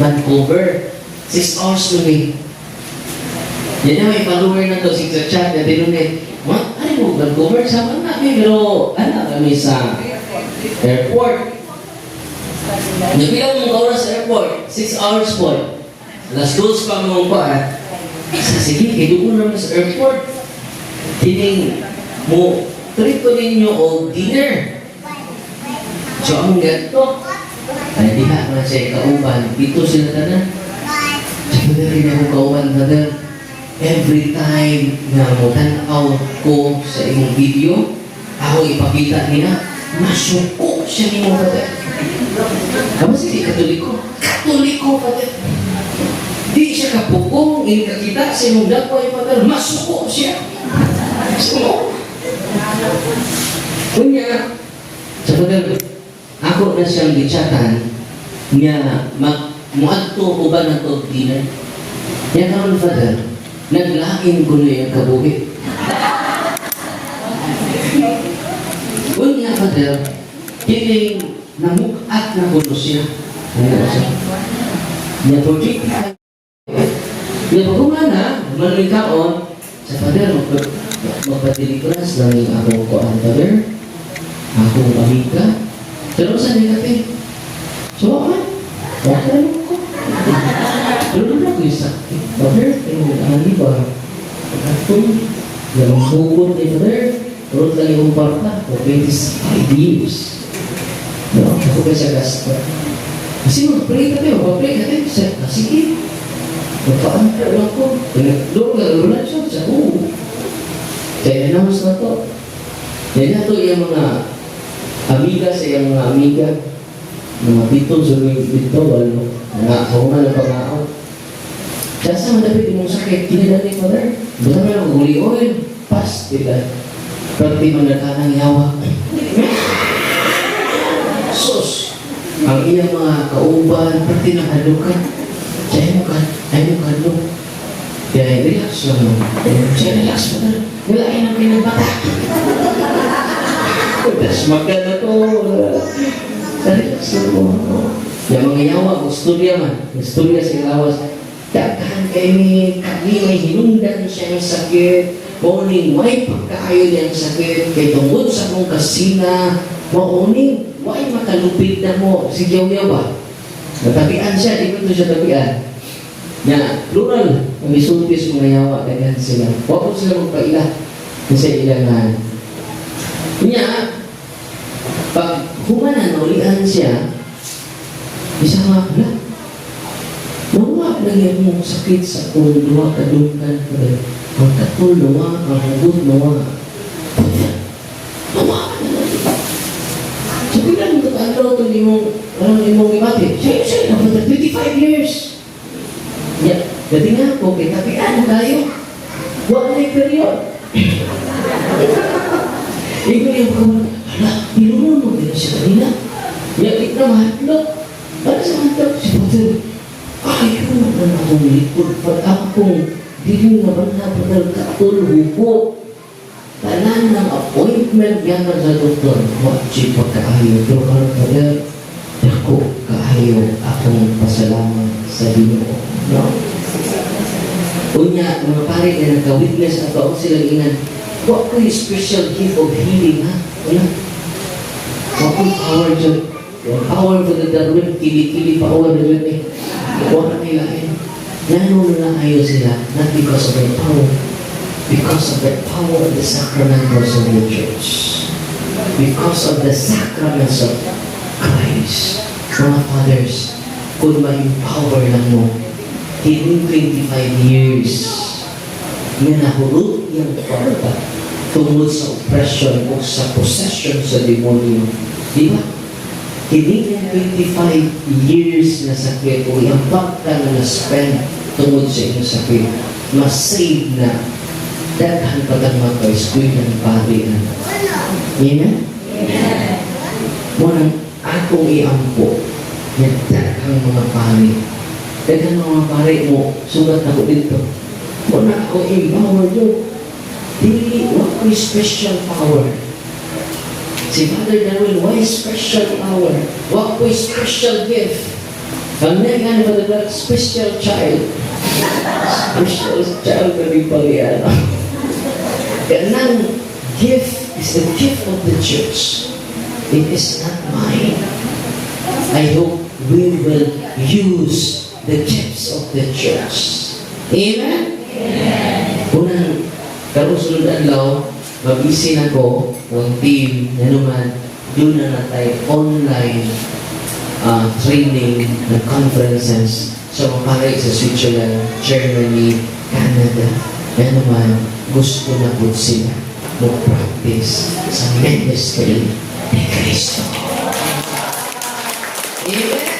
Vancouver. 6 hours to me. Yan na may follower na to, si sa chat na tinunin. What? Ano mo, Vancouver? Sama na kami, pero ano kami sa airport. Nabilang mong oras sa airport? 6 hours po. Alas 2 pa mong pa. Sa sige, kay doon naman sa airport. Tining mo, treat ko ninyo og dinner. So, among ganito. Ay, di ha, man siya kauban. Dito sila tanan. Sabi na rin ako kauban, brother. Every time na mo tanaw ko sa imong video, ako ipakita niya, masuko siya nimo, brother. Kamo sige, Katoliko. Katoliko, brother. Di siya kapukong, ini kakita sa imong dagway, brother, masuko siya. So, kunya, sa brother, ako na siyang gichatan nga mag muadto uban na to dinner. Yan karon, Father, naglain ko na yung kabuhi. Unya, Father, kining namukat na kuno siya. Ano siya? Nya project. Nya pag na, manoy kaon, sa Father, magpadilikuras lang yung akong kuan, Father. Akong amiga. Pero sa negative, so ako man, okay lang ko. Pero doon ako yung sakit. Father, yung ano ba? Atong, yung bukod ni Father, roon lang yung kwarta for 25 years. No, ako pa siya gasto. Kasi mag-pray ka tayo, mag-pray ka tayo. Sa, ah, sige. Magpa-anchor lang ko. Doon ka, lulan siya. Sa, oo. Kaya announce na to. Yan na to yung mga amiga sa iyang mga amiga. Mga pito, sa mga pito, walo. Mga ako nga ng pangao. Kaya sa madapit imong sakit, kinila ni Father. Buta mo lang holy oil. Pas, diba? Pati man nagkanang yawa. Sus! Ang iyang mga kauban, pati ng halukan. Siya mo ka, ay mo kadlok. Kaya relax lang mo. Siya relax mo na. Wala ay nang kinabata. Tas maganda to. Relax lang mo. Yung mga yawa, istorya man. Istorya sa lawas. Daghan kay ni kami may hinungdan siyang sakit. Mauning may pagkaayo niyang sakit. Kay tungod sa akong kasina, mauning way makalupit na mo. Sige yaw ba? Natabian siya, di ko ito siya tabian. Nga, plural, ang isulti sa mga yawa, daghan sila. Huwag ko sila magpaila kasi ilangan. Nya, pag humanan, ulian siya, isa nga pala, nawa lang yung mong sakit sa kung duha ka dunggan. Ang katol nawa, ang hugot nawa. Nawa na lang. So, pila nang katadlaw ito nimong, ano nimong ibati? Siya, siya, na for 25 years. Ya, dati nga ako, kay tapian kayo. Wa na yung period. Ikaw yung kawan, hala, pinuno din siya kanina. Nya di na mahadlok. Para sa mahadlok si Father. Ayaw naman akong likod. Pag akong dili naman na Father, katul huko. Tanan ng appointment yan sa doktor. Watsi pagkaayo. Pero karon, Father, dako kaayo akong pasalamat sa Ginoo. No? Unya, mga pare na nagka-witness ato ako silang ingan, wa ko'y special gift of healing, ha? Wala. Wa ko'y power dyan. Yung power for the Darwin, kili-kili power na dyan eh. Wa ka nila eh. Ngano na ayo sila? Not because of their power. Because of the power of the sacramentals of the church. Because of the sacraments of Christ. Mga fathers, kung ma-empower lang mo, kining 25 years nga nahurot yung kwarta tungod sa oppression o sa possession sa demonyo. Di ba? Kini nga 25 years na sakit o yung kwarta na na-spend tungod sa inyong sakit, ma-save na daghan pa kang magka-eskwela ng pari na. Amen? Mo nang akong iampo nga daghang mga pari. Daghang mga pari mo, sugat ako dito. Mo na ako empower yun. Dili, wa ko'y special power. Si Father Darwin, why special power? Wa ko'y special gift. Ang nga Father Darwin, special child. Special child na di pala. Kanang gift is the gift of the church. It is not mine. I hope we will use the gifts of the church. Amen? Unang, karong sunod adlaw, mabisi na ko ang team na naman, doon na na tayo online training and conferences sa mga pare sa Switzerland, Germany, Canada. Kaya naman, gusto na po sila mo-practice sa ministry ni Kristo. Amen!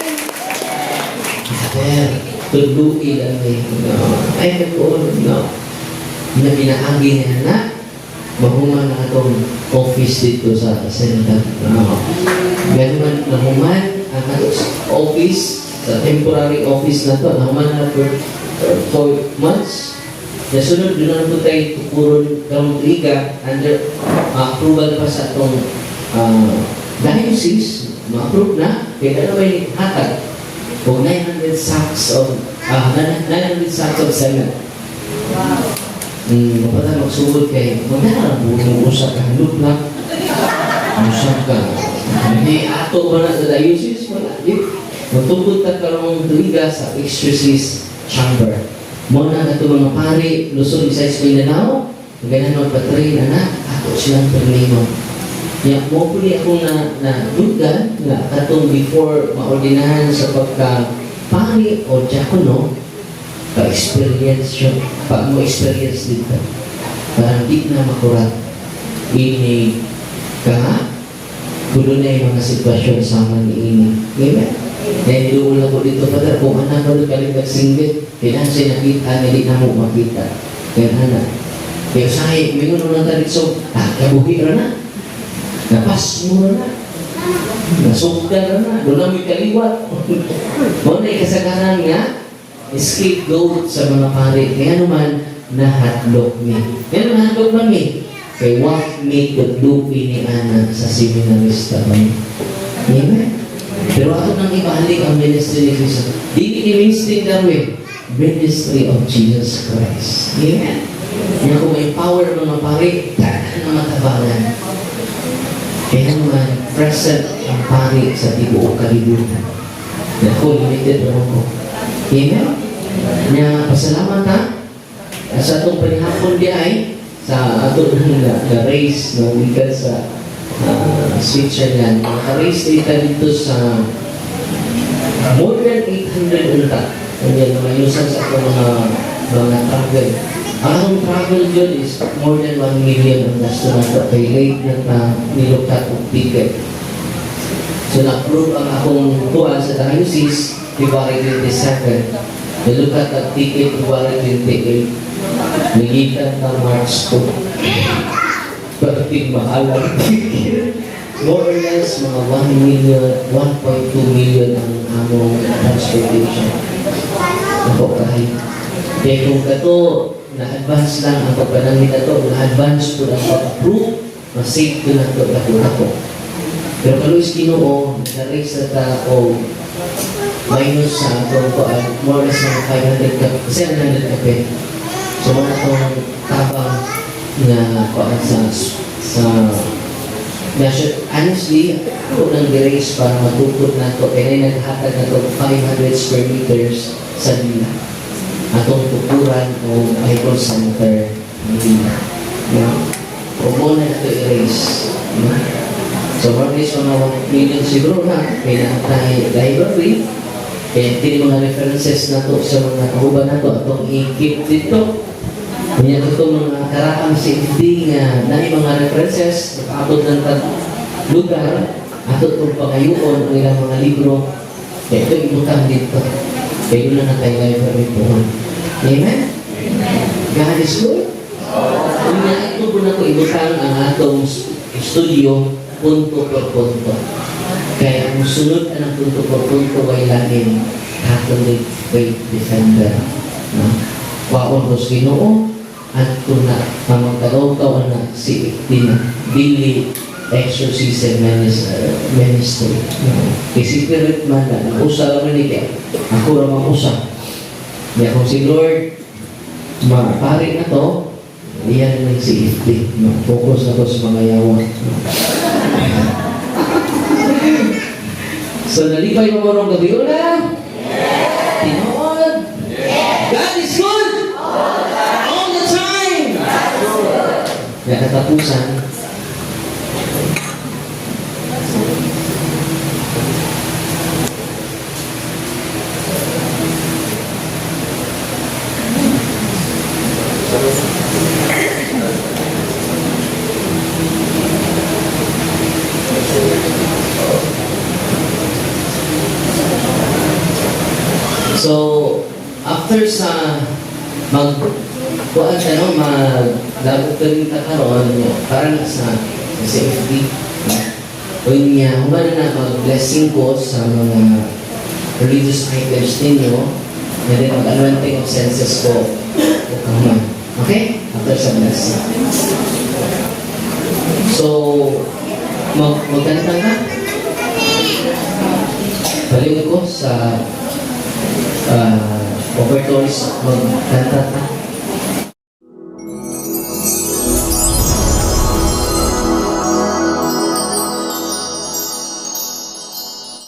Father, tudluin lang eh. No. Ay, nag-uon, no. Na pinaagi niya na mahuman na atong office dito sa center. No. Ganun nahuman ang atong office, sa temporary office na to, nahuman na for 4 months. Nasunod, doon na po tayo tukuron karong tuiga under approval pa sa atong diocese, ma-approve na, kaya na may hatag o 900 sacks of cement. Mapata magsugod kay magdala mo usa ka handok lang. Usa ka. Hindi ato ba na sa diocese wala di. Magtugod ta karong tuiga sa exorcist chamber. Mo na ato mga pari Luzon, Visayas, Mindanao, ganahan magpa-train ana ato silang trainino. Ya, mo puli ako na na duda nga katong before maordinahan sa pagka pari o diakono, pa-experience siya, pa mo experience dito. Parang di na makurat. Ini ka, kulo na yung mga sitwasyon sa mga ni ini. Amen? Dahil doon lang ko dito, Father, kung anak ko kalit nagsinggit, kailangan siya nakita, hindi na mo makita. Kaya anak. Kaya usahay, mingon mo lang tayo so, kabuhi ra na. Napas mo na. Nasugdan ra na. Doon na mo'y kaliwat. Mo na kasagaran nga, scapegoat sa mga pari. Kaya naman, nahadlok mi. Kaya naman, nahadlok man mi. Kay wa mi tudluki ni Ana sa seminarista ba. Amen? Pero ako nang ibalik ang ministry ni Cristo. Dili ni ministry namin. Ministry of Jesus Christ. Amen? Nga kung empower mga pari, daghan na matabangan. Kaya naman, present ang pari sa tibuok kalibutan. Naku, limited naman ko. Amen? Nga, pasalamat ha. Sa atong panihapon di ay, sa atong na race na gikan sa Switzerland. Naka-race dito dito sa more than 800 unta. Kanya namayusan sa atong mga travel. Ang akong travel yun is more than 1 million ang gasto na ito. Kay late na ta nilukat og ticket. So na-approve ang akong kuan sa diocese February 27. Nilukat ang ticket February 28. Nigikan ta March 2. Pagdating mahal ang ticket. More or less, mga 1 million, 1.2 million ang among transportation. Ako kahay. Kaya kung kato, na-advance lang ang pagpanangit ato, na-advance po ang pag-approve, ma-save ko na ito, dako-dako. Pero kaluoy sa Ginoo, na-raise na ta o minus sa atong kuan, more or less mga 500 ka, 700 kapin. So mga atong tabang nga kuan sa Nation, honestly, ako nang gi-raise para matukod na to, kaya naghatag na to 500 square meters sa Lila. Atong tukuran o Bible Center ng Lila. No? O mo na ito i-raise. No? So, more or less mga 1 million siguro na, kaya na library, kaya kini mga references na to sa mga kauban na to, atong i-keep dito. Kanya ito mga karaang safety nga na mga references, nakaabot ng tag lugar, ato itong pangayuon ang ilang mga libro, kaya ito ibutang dito. Kaya yun na natay library po. Amen? God is good. Unya, ito po na ko ibutang ang atong studio punto por punto. Kaya ang sunod ang punto por punto way lain Catholic Faith Defender. No? Waon ko sa Ginoo adto na pamagkagaw na si na dili exorcism ministry. No? Kay secret man na usa ra man ni kay ako ra man usa. Kaya kung si Lord mapari na to, iyan na si FD. No? Focus na to sa mga yawa. No? So, nalipay mo karong gabi una? Yes! Tinuod? Yes! God is good! All the time! Nakatapusan, so, after sa mag kuan ka no, mag labot ka rin ta karon para na sa safety. Unya, human na mag-blessing ko sa mga religious items ninyo, and then mag-anointing of senses ko o kahuman. Okay? After sa blessing. So, magkanta na. Balik ko sa offertories, magkanta ta.